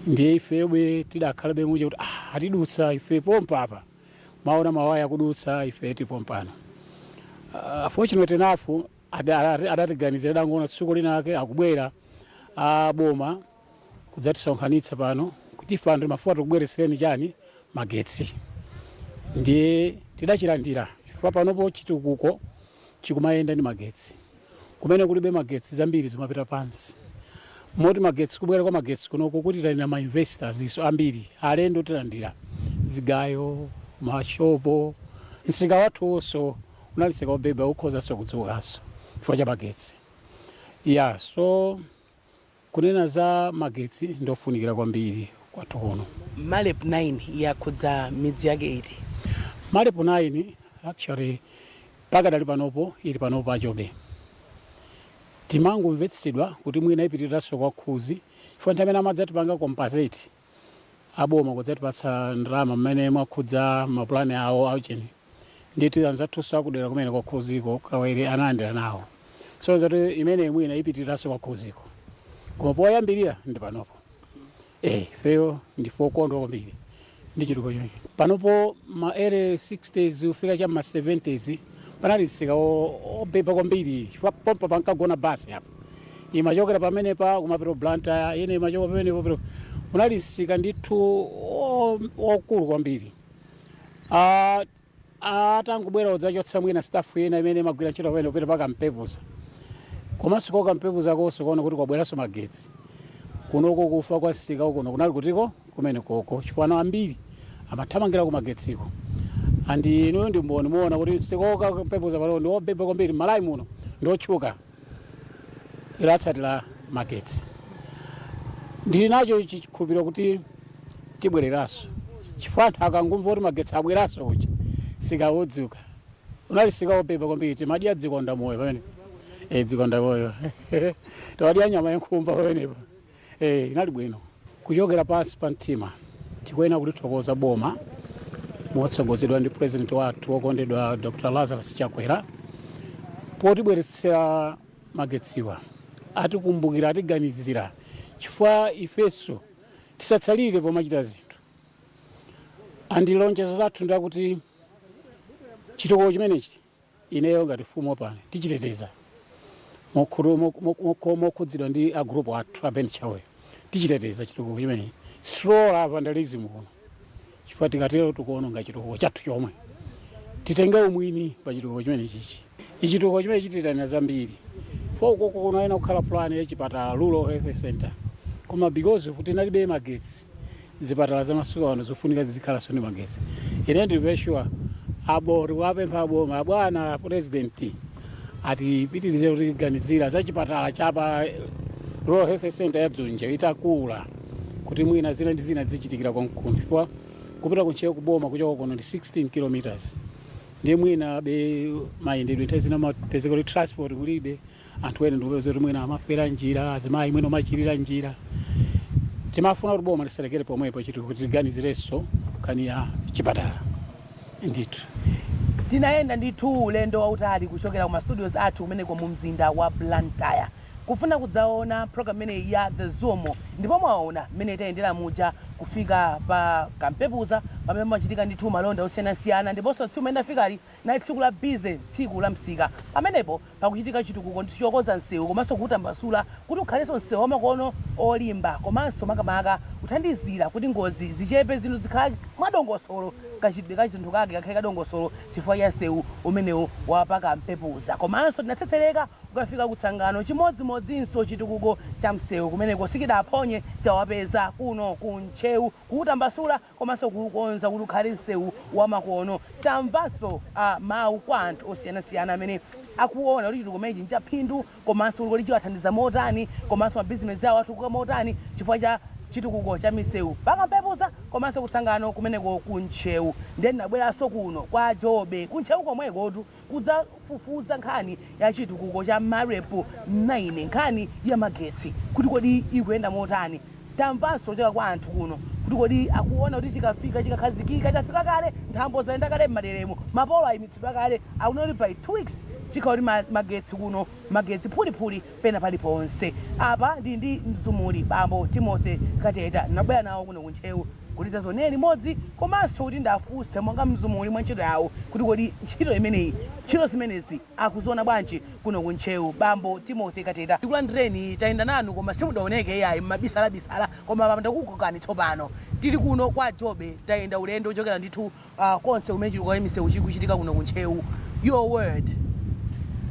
Ndiye ifebe tidakhalabe muja kuti atidutsa ife pompa apa, maona mawaya akudutsa ife tipompano. Fortunate enough adatiganizira, adangoona tsiku linake akubwera aboma kudzatisonkhanitsa pano kuti ife anthu mafuwa tikubweretsereni chani, magetsi. Ndiye tidachilandira chifukwa panopo chitukuko chikumayenda ndi magetsi. Kumene kulibe magetsi zambiri zimapita pansi, moti magetsi, kubwera kwa magetsi kunoko kuti talina ma investors iso ambiri, alendo tilandira, zigayo, mashopo. Msika wathuwonso unali msika wobeba, ukhozanso kudzukanso chifukwa cha magetsi ya. So kunena za magetsi, ndofunikira kwambiri kwathu kuno. MAREP 9 yakhudza midzi yake iti? MAREP 9 actually pakadali panopo ili panopo pachobe. Timangomvetsedwa kuti mwina ipitiriranso kwa Khuzi, chifukwa nthawi imene amadzatipanga compensate aboma kudzatipatsa ndalama mmene mwakhudza mapulani awo aucheni, nditi anzathunso akudera kumene kwa Khuziko Kawere analandira nawo. So zati imene mwina ipitiriranso kwa Khuziko, koma poyambirira ndi panopo. Ifeyo ndife okondwa kwambiri ndi chitukuko choncho. Panopo ma early 60s kufika cha ma 70s panali msika obeba kwambiri, chifukwa pompa pankagona basi apa, imachokera pamenepa kumapita Blantyre, ine imachoka pamenepo pita. Unali msika ndithu wokulu kwambiri. Atangobwera kudzachotsa mwina staff ina imene imagwira ntchito pamene kupita paka Mpepuza, komanso koka Mpepuza konso kuona kuti kwabweranso magetsi kunoko, kufa kwa msika kuno kunali kutiko kumene koko, chifukwa ana ambiri amathamangira ku magetsiko. Andi inuyo ndi mboni, muona kuti msika woka Mpepuza pano ndi wobeba kwambiri Malawi muno, ndi otchuka, ilatsatira magetsi. Ndili nacho chikhulupiriro kuti tibwereranso, chifukwa anthu akangomva kuti magetsi abweranso kuja, sikawodzuka. Unali msika wobeba kwambiri. Timadya dzikonda moyo pamenepo, dzikonda moyo, timadya nyama yankhumba pamenepo. Inali bwino. Kuchokera pansi pa mtima tikuyenera kulithokoza boma motsogozedwa ndi president wathu wokondedwa Dr Lazarus Chakwera potibweretsera magetsiwa. Atikumbukira, atiganizira, chifukwa ifenso tisatsalire pomachita zinthu. Andi lonjezo zathu ndakuti chitukuko chimenechi ineyo ngati mfumu pano tichiteteza mokhudzidwa ndi a group athu a Ben Chauya. Tichiteteza chitukuko chimenechi, sitilola vandalism kuno, chifukwa tikatero tikuononga chitukuko chathu chomwe. Titenge umwini pa chitukuko chimene chichi. Ichitukuko chimene chititanira zambiri fo ukoko kunayenera kukhala plan ya chipatala, rural health center, koma because of tinalibe magetsi, zipatala za masiku ano zofunika zizikhalanso ndi magetsi. Ine ndili very sure abo tikuwapempha aboma, abwana president atipitirize kutiganizira za chipatala chapa rural health center ya Dzunje itakula, kuti mwina zina ndi zina zichitikira konkuno, chifukwa kupita kuntcheu kuboma kuchoka kuno ndi 16 kilometers. Ndiye mwina be mayendedwe nthawi zina mapezeka kuti transport kulibe, anthu ena ndikupeza kuti mwina amafera njira, azimayi mwina amachirira njira. Timafuna kuti boma lisalekere pomwepo chiti kuti tiganizirenso nkhani ya chipatala ndithu. Tinayenda ndithu ulendo wautali kuchokera kuma studios athu kumeneko mu mzinda wa Blantyre kufuna kudzaona program imeneyi ya The Zoom, ndipo mwaona mmene tayendera muja kufika pa Kampepuza. Pamene pamachitika ndithu malonda osiyanasiyana, ndiponso tsiku limene ndafikali nali tsiku la busy, tsiku la msika. Pamenepo pakuchitika chitukuko ndithu chokonza msewu komanso kuwutambasula kuti ukhalenso msewu wamakono olimba, komanso makamaka kuthandizira kuti ngozi zichepe, zinthu zikhale mwadongosolo, kachitidwe ka zinthu kake kakhale kadongosolo chifukwa cha msewu umenewu wa pa Kampepuza. Komanso tinatsetsereka kukafika ku Tsangano, chimodzimodzinso chitukuko cha msewu kumeneko sichidaphonye, chawapeza kuno ku Ntcheu, kuwutambasula komanso kuwukonza kuti ukhale msewu wamakono. Tamvanso mawu kwa anthu osiyanasiyana amene akuona kuti chitukuko chimenechi nchaphindu, komanso kuti kodi chiwathandiza motani, komanso mabizinesi awo atukuka motani chifukwa cha chitukuko cha misewu pa Kampepuza komanso ku Tsangano kumeneko ku Ntcheu. Ndiye ndinabweranso kuno kwa Jobe ku Ntcheu komwekotu kudzafufuza nkhani ya chitukuko cha MAREP 9, nkhani ya magetsi kuti kodi ikuyenda motani. Tamvanso kuchoka kwa anthu kuno kuti kodi akuona kuti chikafika, chikakhazikika, chafika kale, nthambo zayenda kale m'maderemo, mapolo ayimitsidwa kale, akuona kuti by 2 weeks chikhala kuti magetsi kuno, magetsi phuliphuli pena paliponse. Apa ndili ndi mzumuli bambo Timothy Kateta, ndinabwera nawo kuno ku Ntcheu kuti tidzazionere limodzi komanso kuti ndafunse monga mzumuli mwa ntchito yawo kuti kodi ntchito imeneyi, ntchito zimenezi akuziona bwanji kuno ku Ntcheu. Bambo Timothy Kateta, ndikulandireni. Tayenda nanu koma simudaoneke iyayi, mmabisalabisala, koma apa ndakukokani tsopano. Tili kuno kwa Jobe, tayenda ulendo kuchokera ndithu konse kumene chitukuko cha misewu chikuchitika kuno ku Ntcheu. Your word.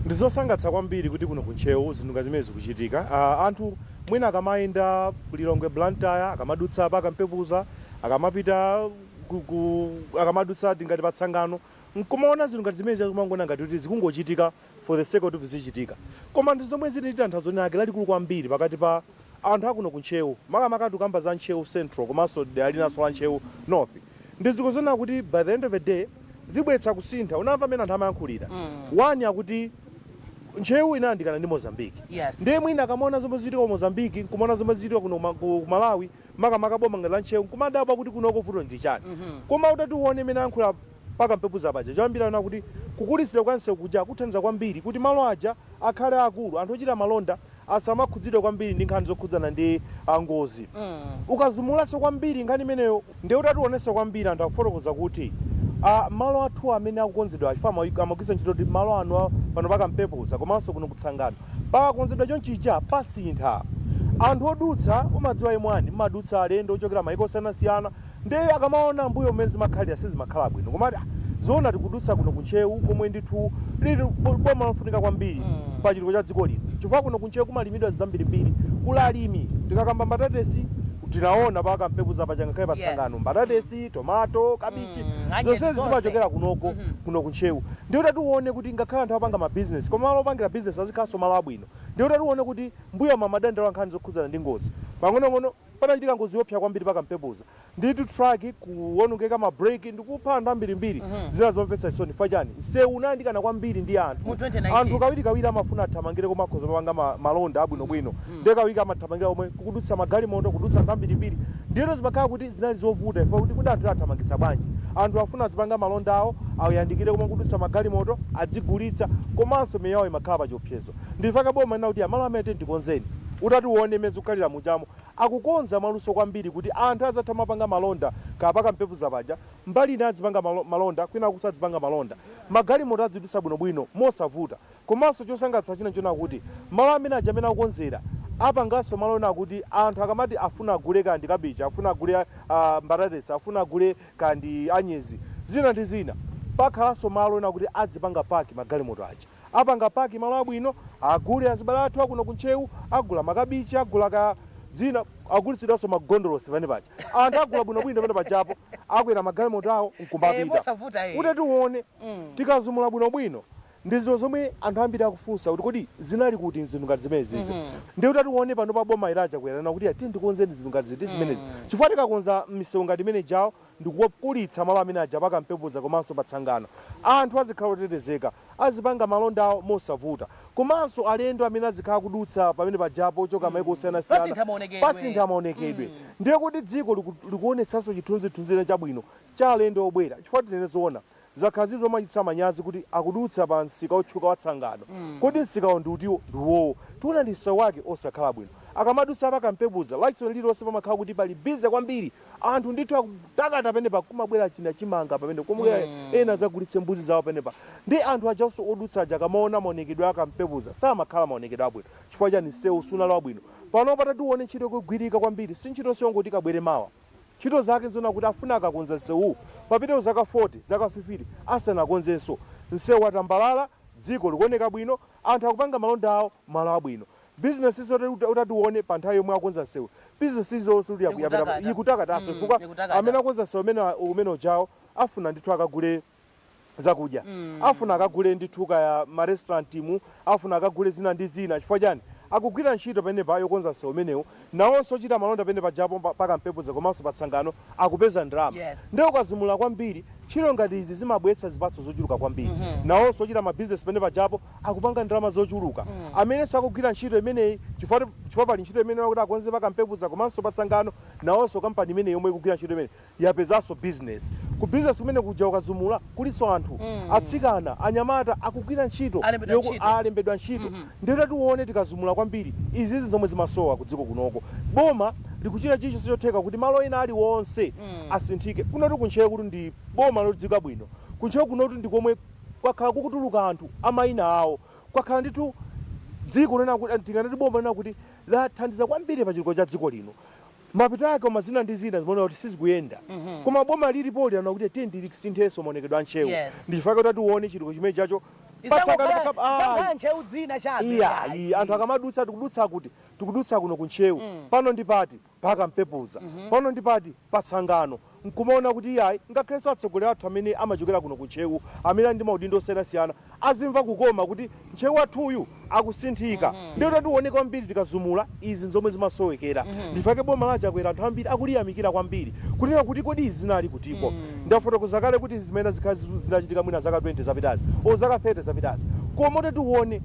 Ndizosangalatsa kwambiri kuti kuno ku Ntcheu zinthu ngati zimene zikuchitika. Anthu mwina akamayenda Lilongwe Blantyre, akamadutsa pa Kampepuza, akamapita ku akamadutsa tingati pa Tsangano, nkumaona zinthu ngati zimenezi, kumangoona ngati kuti zikungochitika for the sake of zichitika. Koma ndi zomwe zili ndi tanthauzo linake lalikulu kwambiri pakati pa anthu akuno ku Ntcheu, makamaka tikukamba za Ntcheu Central komanso dera linanso la Ntcheu North. Ndi zinthu zonena kuti by the end of the day zibweretsa kusintha. Unamva mmene anthu amayankhulira. One, akuti Ntcheu inayandikana ndi Mozambique. Ndiye mwina akamaona zomwe zikuchitika ku Mozambique, nkumaona zomwe zikuchitika kuno ku Malawi, makamaka boma ngati la Ntcheu, nkumadabwa kuti kunoko vuto ndi chani. Koma utati uone mmene ayankhula pa Kampepuza paja, choyambira anena kuti kukulitsidwa kwa msewu kuja kuthandiza kwambiri kuti malo aja akhale akulu, anthu ochita malonda asamakhudzidwe kwambiri ndi nkhani zokhudzana ndi ngozi. Ukazumulanso kwambiri nkhani imeneyo, ndiye utati uonenso kwambiri anthu akufotokoza kuti malo athu amene akukonzedwa, chifukwa amagwiritsa ntchito kuti malo anu pano pa Kampepuza komanso kuno ku Tsangano pakakonzedwa chonchija pasintha. Anthu odutsa, umadziwa M1 mmadutsa alendo ochokera maiko osiyanasiyana, ndiye akamaona mbuyo mmene zimakhalira sizimakhala bwino, komati ah, zoona tikudutsa kuno ku Ntcheu komwe ndithu lili boma lofunika kwambiri pa chitukuko cha dziko lino, chifukwa kuno ku Ntcheu kumalimidwa zambirimbiri, kuli alimi. Tikakamba mbatatesi, tinaona pa Kampepuza paja ngakhale pa Tsangano, mbatatesi, tomato, kabichi, anyezi zonsezi zonse. Zimachokera kunoko kuno ku Ntcheu. Ndiye kuti tione kuti ngakhale anthu apanga mabizinesi, koma malo opangira bizinesi azikhalanso malo abwino. Ndiye kuti tione kuti mbuyo amadandaula nkhani zokhudzana ndi ngozi pang'onong'ono. Panachitika ngozi yoopsa kwambiri pa Kampepuza. Ndithu truck kuwonongeka ma brake ndikupha anthu ambirimbiri. Zina zomvetsa chisoni. Chifukwa chani? Msewu unayandikana kwambiri ndi anthu. Mu 2019. Anthu kawirikawiri amafuna athamangire komwe akhoza kupanga malonda abwinobwino. Ndiye kawirikawiri amathamangira komwe kukudutsa magalimoto, kudutsa anthu ambirimbiri. Ndiyeno zimakhala kuti zinali zovuta chifukwa kuti kodi anthu athamangitsa bwanji? Anthu afuna azipanga malonda awo, ayandikire komwe kudutsa magalimoto, adzigulitsa, komanso miyoyo yawo imakhala pachiopsezo. Ndichifukwa boma linena kuti malo amene tikonzeni. Utati uone mmene zikukhalira mujamo, akukonza mwaluso kwambiri kuti anthu azatha kumapanga malonda kaya pa Kampepuza paja, mbali ina adzipanga malonda, kwinakunso adzipanga malonda. Magalimoto adzidutsa bwinobwino mosavuta. Komanso chosangalatsa china nchonena kuti malo amene aja amene akukonzera, apanganso malo onena kuti anthu akamati afuna agule kaya ndi kabichi, afuna agule mbatatesi, afuna agule kaya ndi anyezi, zina ndi zina, pakhalanso malo onena kuti adzipanga park magalimoto aja. Apanga park malo abwino, agule azibale athu akuno ku Ntcheu, agula makabichi, agula ka dzina, agulitsidwanso magondolosi pamene paja. Anthu agula bwinobwino pamene pajapo, akwera magalimoto awo nkumapita. Mosavuta. Utati uone, tikazumula bwinobwino, ndi zinthu zomwe anthu ambiri akufunsa kuti kodi zinali kuti zinthu ngati zimenezizi. Ndiye utati uone pano pa boma ili a Chakwera lanena kuti tiyeni tikonzeni zinthu ngati ziti zimenezi. Chifukwa tikakonza misewu ngati imene ijayo ndikukulitsa malo amene aja pa Kampepuza komanso pa Tsangano, anthu azikhala otetezeka, azipanga malonda awo mosavuta. Komanso alendo amene azikhala akudutsa pamene pajapo ochoka maiko osiyanasiyana, Pasintha maonekedwe. Pasintha maonekedwe. Ndiye kuti dziko likuonetsanso chithunzithunzi chabwino cha alendo obwera. Chifukwa tinene zoona, zakhala zili zomachititsa manyazi kuti akudutsa pa msika otchuka wa Tsangano. Kodi msikawo ndi utiwo? Ndi uwowo. Tiona ndi msewu wake osakhala bwino. Akamadutsa pa Kampepuza, Lachisanu lililonse pamakhala kuti pali busy kwambiri. Anthu ndithu akutakata penepa, kumabwera china chimanga pamene kumabwera ena adzagulitse mbuzi zawo penepa, ndi anthu ajanso odutsa aja akamaona maonekedwe akampepuza samakhala maonekedwe abwino. Chifukwa chani? Msewu sunali wabwino. Pano patatione ntchito ikugwirika kwambiri, si ntchito yongoti kabwere mawa. Ntchito zake nzona kuti afuna akakonza msewuwu papitewo zaka 40, zaka 50 asanakonzenso msewu. Atambalala, dziko likuoneka bwino, anthu akupanga malonda awo malo abwino, bizinesi zonse. Utatione pa nthawi yomwe akonza msewu, bizinesi zonse kuti Ikutakata. ikutakataso, chifukwa ikutakata. amene akonza msewu umene ujawo afuna ndithu akagule zakudya, afuna akagule ndithu kaya ma restaurant mu, afuna akagule zina ndi zina. Chifukwa chani? Akugwira ntchito pamenepa yokonza msewu umenewu, nawonso ochita malonda pamene pajapo pakampepuza komanso patsangano akupeza ndalama. Ndiye ukazumula kwambiri, ntchito ngati izi zimabweretsa zipatso zochuluka kwambiri. Nawonso ochita mabizinesi pamene pajapo akupanga ndalama zochuluka. Amenenso akugwira ntchito imeneyi, chifukwa pali ntchito imene kuti akonze pakampepuza komanso patsangano, nawonso kampani imeneyi yomwe ikugwira ntchito imeneyi yapezanso business. Ku business kumene kuja ukazumula kulinso anthu, atsikana, anyamata akugwira ntchito. Alembedwa ntchito. Alembedwa ntchito. Ndiye tione tikazumula kwambiri, izizi zomwe zimasowa ku dziko kunoko. Boma likuchita chilichonse chotheka kuti malo ena aliwonse asinthike. Kunotu kuntchewu kuti ndi boma lodziwika bwino. Kuntchewu kunotu ndi komwe kwakhala kukutuluka anthu amayina awo, kwakhala ndithu dziko lena kuti tinganati boma lena kuti lathandiza kwambiri pa chitukuko cha dziko lino. Mapito ake koma zina ndi zina zimaoneka kuti sizikuyenda. Koma boma lilipo liyana kuti tiye ndilisinthenso maonekedwe a Ntchewu. Ndichifukwa kuti tione chitukuko chimene chacho Isangokhala Ntchewu dzina chabe. Iya, anthu akamadutsa, tikudutsa kuti, tikudutsa kuno kuntchewu, pano ndi pati? Pakampepuza. Pano ndi pati? Patsangano. Nkumaona kuti iyayi, ngakhalenso atsogoleri athu amene amachokera kuno kuntchewu, amene ali ndi maudindo osiyanasiyana, azimva kukoma kuti Ntchewu wathuyu akusinthika. Ndiye kuti tione kwambiri tikazumula, izi nzomwe zimasowekera. Ndifake boma la Chakwera anthu ambiri akuliyamikira kwambiri, kunena kuti kodi izi zinali kutiko? Ndafotokoza kale kuti izi zimene zikhala zinachitika mwina zaka 20 zapitazi o zaka 30 zapitazi, koma kuti tione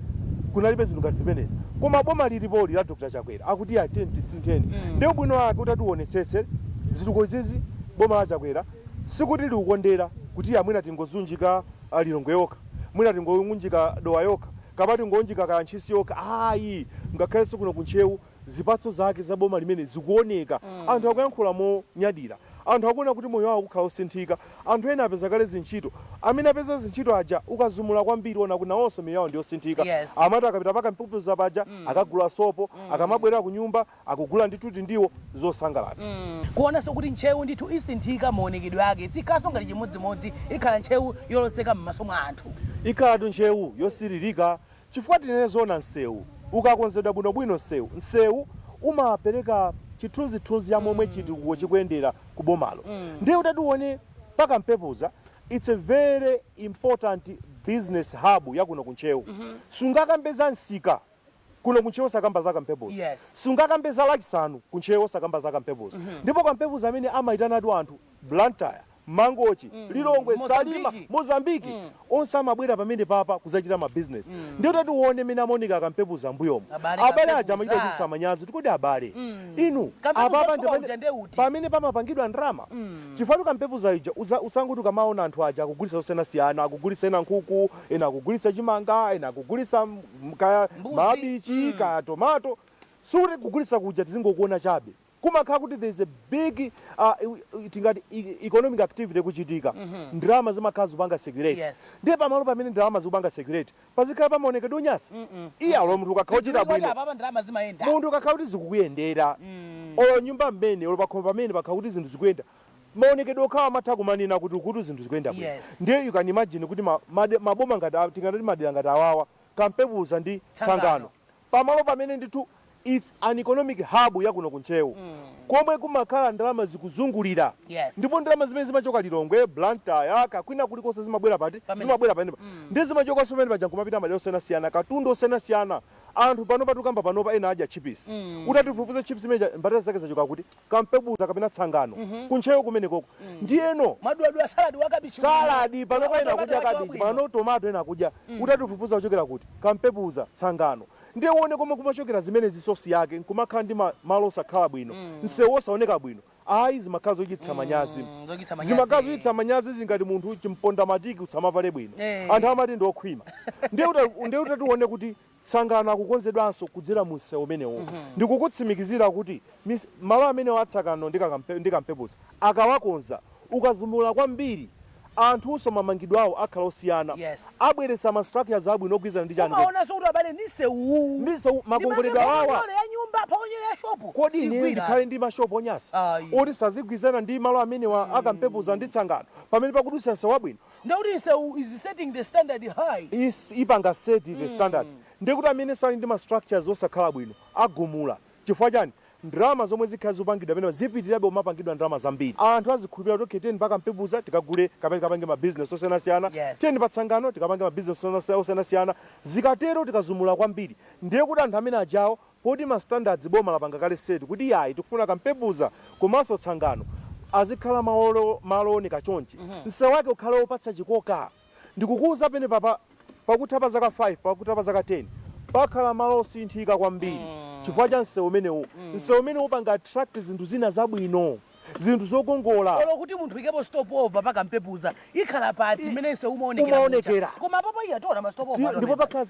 kunalibe zinthu ngati zimenezi. Koma boma lilipoli la Dr Chakwera akuti atiye tisintheni. Ndiye ubwino wake kuti tionetsetse zitukuko izizi, boma la Chakwera sikuti likukondera kuti amwina tingozunjika Lilongwe yokha, mwina tingounjika Dowa yokha, kapena tingounjika kaya Ntchisi yokha, ayi. Ngakhalenso kuno kuntchewu zipatso zake za boma limene zikuoneka. Anthu akuyankhula monyadira, anthu akuona kuti moyo wawo ukukhala osinthika, anthu ena apeza kale zintchito. Amene apeza zintchito aja, ukazumula kwambiri ona kuti nawonso miyoyo yawo ndiyosinthika. Amati akapita pakampepuza paja akagula sopo, akamabwerera ku nyumba akugula ndithu tindiwo zosangalatsa. Kuonanso kuti Ntchewu ndithu isinthika maonekedwe ake, sikhalanso ngati chimodzimodzi, ikhala Ntchewu yolozeka m'maso mwa anthu. Ikhalatu Ntchewu yosiririka, chifukwa tinene zoona, msewu ukakonzedwa bwinobwino, msewu umapereka chithunzithunzi cha momwe chitukuko chikuyendera ku bomalo. Ndiye kuti tione pakampepuza, it's a very important business hub yakuno kuntchewu. Sungakambe za msika kuno kuntchewu osakamba za kampepuza. Sungakambe za Lachisanu kuntchewu osakamba za kampepuza. Ndipo kampepuza amene amayitanatu anthu Blantyre, Mangochi, Lilongwe, Salima, Mozambiki. Mozambiki, onse amabwera pamene papa kuzachita ma business. Ndiye kuti tione mene amaoneka kampepuza mbuyomo, Abale, abale aja kampepuza. amachita kuchititsa manyazi. Tikodi abale inu, Kampepuza apapa otchuka ndi pamene uja ndiye uti? Pamene pamapangidwa ndalama, chifukwa kampepuza ija usanguti ukamaona anthu aja akugulitsa zosiyanasiyana, akugulitsa ena nkhuku, ena akugulitsa chimanga, ena akugulitsa kaya Mbuzi. mabichi, kaya tomato, sikuti kugulitsa kuja tizingokuona chabe. Kumakhala kuti there is a big tingati economic activity kuchitika. Ndalama zimakhala zikupanga circulate. Ndiye pamalo pamene ndalama zikupanga circulate pazikhala pamaonekedwe onyasa? Iye alo munthu ukakhala uchita Zikuti bwino, apapa ndalama zimayenda. Munthu ukakhala kuti zikukuyendera, olo nyumba mmene, olo pakhomo pamene pakhala kuti zinthu zikuyenda, maonekedwe okhawa amatha kumanena kuti ukuti zinthu zikuyenda bwino. Ndiye you can imagine kuti maboma ngati tingati madera ngati awawa, Kampepuza ndi Tsangano, Tsangano, pamalo pamene ndithu it's an economic hub yakuno kuntchewu, komwe kumakhala ndalama zikuzungulira, ndipo ndalama zimene zimachoka Lilongwe, Blantyre, kakwina kulikonse zimabwera pati? Pamene. Zimabwera pamenepa. Ndiye zimachokanso pamene paja nkumapita madera osiyanasiyana, katundu osiyanasiyana. Anthu panopa tikamba panopa ena adya chips. Utatifufuze chips imene mbatata zake zachoka kuti? Kampepuza kapena Tsangano, kuntchewu kumenekoko. Ndiyeno Mwaduladula saladi wa kabichi. Saladi panopa ena Wa akudya tomato kabichi wabwino. pano, tomato ena akudya, utatifufuza kuchokera kuti? Kampepuza, Tsangano. Ndiye uone komwe kumachokera zimene zisosi yake nkumakhala ndi malo osakhala bwino, msewu osaoneka bwino, ayi, zimakhala zochititsa manyazi. Zochititsa manyazi. Zimakhala zochititsa manyazi zingati munthu chimpondamatiki usamavale bwino, anthu amati ndi okhwima. Ndiye utatione kuti Tsangano akukonzedwanso kudzera mu msewu umenewo. Ndikukutsimikizira kuti malo amenewo atsangano ndi Kampepuza akawakonza, ukazumula kwambiri, anthunso mamangidwe awo akhala osiyana. Abweretsa ma structures abwino ogwirizana ndi chani? Umaonanso kuti abale ndi msewu. Ndi msewu, makongoledwe awawa. Phokonyole ya nyumba, phokonyole ya shopu. Kodi ine Sigwira. ndikhale ndi mashopu onyasa Ayi. oti sazigwirizana ndi malo amenewa akampepuza ndi Tsangano pamene pakudutsa msewu wabwino? Ndekuti msewu is setting the standard high. Ipanga set the standards. Ndekuti amene sali ndi ma structures osakhala bwino agumula. Chifukwa chani? Ndalama zomwe zikhala zopangidwa pamene zipitirirabe kumapangidwa ndalama zambiri, anthu azikhulupirira kuti okay, tiyeni pa Kampepuza tikagule kapena tikapange ma business osiyanasiyana, tiyeni pa Tsangano tikapange ma business osiyanasiyana. Zikatero tikazumula kwambiri, ndiye kuti anthu amene ajawo poti ma standards boma lapanga kale set kuti yayi, tikufuna Kampepuza komanso Tsangano azikhala malo ooneka chonchi, msewu wake ukhale wopatsa chikoka. Ndikukuwuza pene papa, pakutha pa zaka 5, pakutha pa zaka 10, pakhala malo osinthika kwambiri chifukwa cha msewu umenewu. Msewu umenewu upanga attract zinthu zina zabwino, zinthu zokongola. Olo kuti munthu ikepo stopover pakampepuza ikhala pati imene msewu umaonekera? Umaonekera. Muja. Koma apapo iya tiona ma stopover. Ndipo pakhala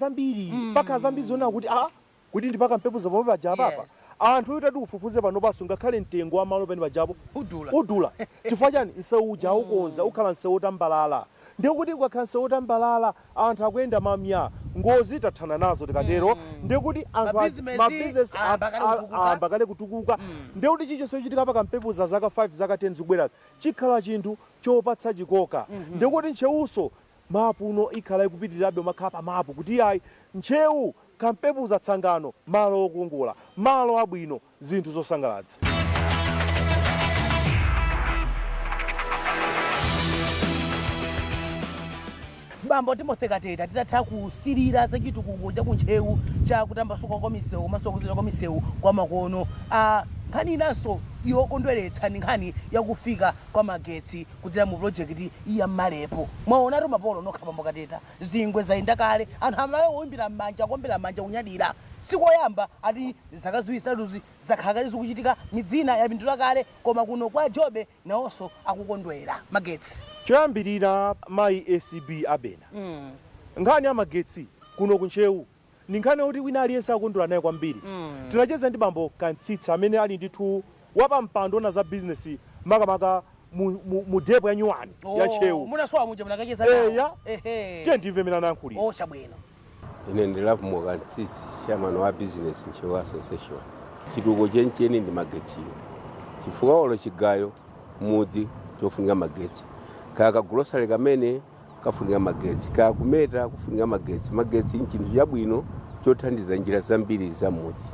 zambiri zonena kuti a kuti ndi pakampepuza pomwe paja apapa. Anthu utati ufufuze pano paso, ngakhale mtengo wa malo pene pajapo udula. Udula. Chifukwa chani? Msewu uja aukonza, ukhala msewu otambalala. Ndiye kuti ukakhala msewu otambalala, anthu akuyenda mamya, ngozi tathana nazo. Tikatero ndiye kuti anthu Mabizinesi mabizinesi ayamba kale kutukuka. Ayamba kale kutukuka. Ndiye kuti chilichonse chochitika pakampepuza zaka 5, zaka 10 zikubwerazi chikhala chinthu chopatsa chikoka. Ndiye kuti Ntchewuso mapu uno ikhala ikupitirirabe umakhala pa mapu kuti ayi, Ntchewu, Kampepuza, Tsangano, malo okongola, malo abwino, zinthu zosangalatsa. Bambo Timothy Kateta, titatha kusilira za chitukuko cha kuntchewu cha kutambasuka kwa misewu komanso kukonzedwa kwa misewu kwa makono, nkhani inanso yokondweretsa ndi nkhani yakufika kwa magetsi kudzera mu project ya Malepo. Mwaonatu mapolo nokha, bambo Kateta, zingwe zayenda kale, anthu amalawi oyimbira m'manja, kuombera m'manja, kunyadira. Sikoyamba ati zaka 2 zitatuzi zakhala kale zikuchitika, midzina yapindula kale, koma kuno kwa Jobe nawonso akukondwera magetsi. Choyambirira, mayi ACB Abena, nkhani ya magetsi kuno kuntchewu ndi nkhani yoti wina aliyense akondwera nayo kwambiri. Tinacheza ndi bambo Kantsitsa amene ali ndithu wapampando ona za bizinesi makamaka mu depo ya nyuwani ya Ntchewu. Munasowa muja munakacheza nawo? Eya. Tiye ndimve mmene anayankhulira. Oh, chabwino. Ine ndi Lovemore Kantsitsi, chairman wa business Ntcheu Association. Chitukuko chenicheni ndi magetsiyo, chifukwa olo chigayo mudzi chofunika magetsi, kaya kagulosale kamene kafunika magetsi, kaya kumeta kufunika magetsi. Magetsi nchinthu chabwino chothandiza njira zambiri za mudzi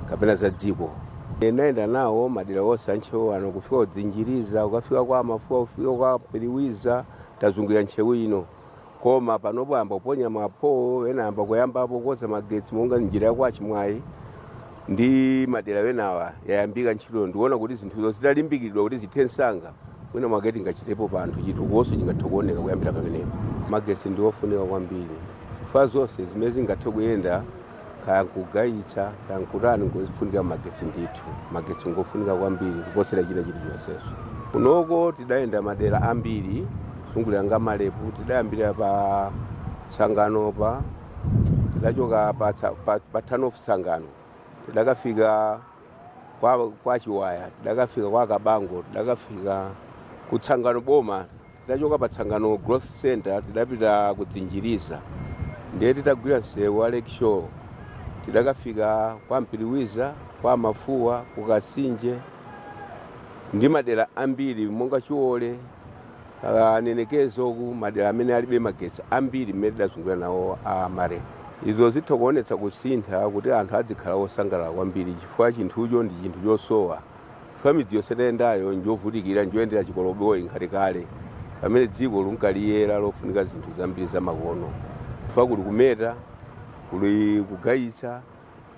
kapena za dziko. Ndinayenda nawo madera onse a Ntcheu ano, kufika kudzinjiriza, ukafika kwa Mafuwa, kufika kwa Piriwiza, tazungulira Ntcheu ino. Koma panopo ayamba kuponya mapolo ena, ayamba kuyambapo kukonza magetsi monga njira ya kwa Chimwayi ndi madera enawa yayambika ntchito. Ndikuona kuti zinthuzo zitalimbikiridwa kuti zithe msanga, mwina mwake tingachitepo panthu, chitukukonso chingathe kuoneka kuyambira pamenepo. Magetsi ndi ofunika kwambiri chifukwa zonse zimene zingathe kuyenda, kaya nkugayitsa, kaya nkutani, ngofunika magetsi ndithu. Magetsi ngofunika kwambiri kuposera china chilichonseso. Kunoko tidayenda madera ambiri sungulira nga Malepu. Tidayambira pa Tsanganopa, tidachoka pa turn off Tsangano, tidakafika kwa Chiwaya, tidakafika kwa Kabango, tidakafika ku Tsangano boma, tidachoka pa Tsangano Growth Center tidapita kudzinjiriza, ndiye titagwira msewu wa Lake Shore tidakafika kwa Mpiriwiza, kwa Mafuwa, ku Kasinje ndi madera ambiri monga Chiwole, Anenekezo, ku madera amene alibe magetsi ambiri mmene tidazungulira nawo a Malepu. Izo zitha kuonetsa kusintha kuti anthu adzikhala osangalala kwambiri chifukwa chinthucho ndi chinthu chosowa, chifukwa midzi yonse tayendayo njovutikira, njoyendera chikoloboyi nkhati kale pamene dziko lunkaliyera lofunika zinthu zambiri zamakono, chifukwa kuli kumeta, kuli kugayitsa,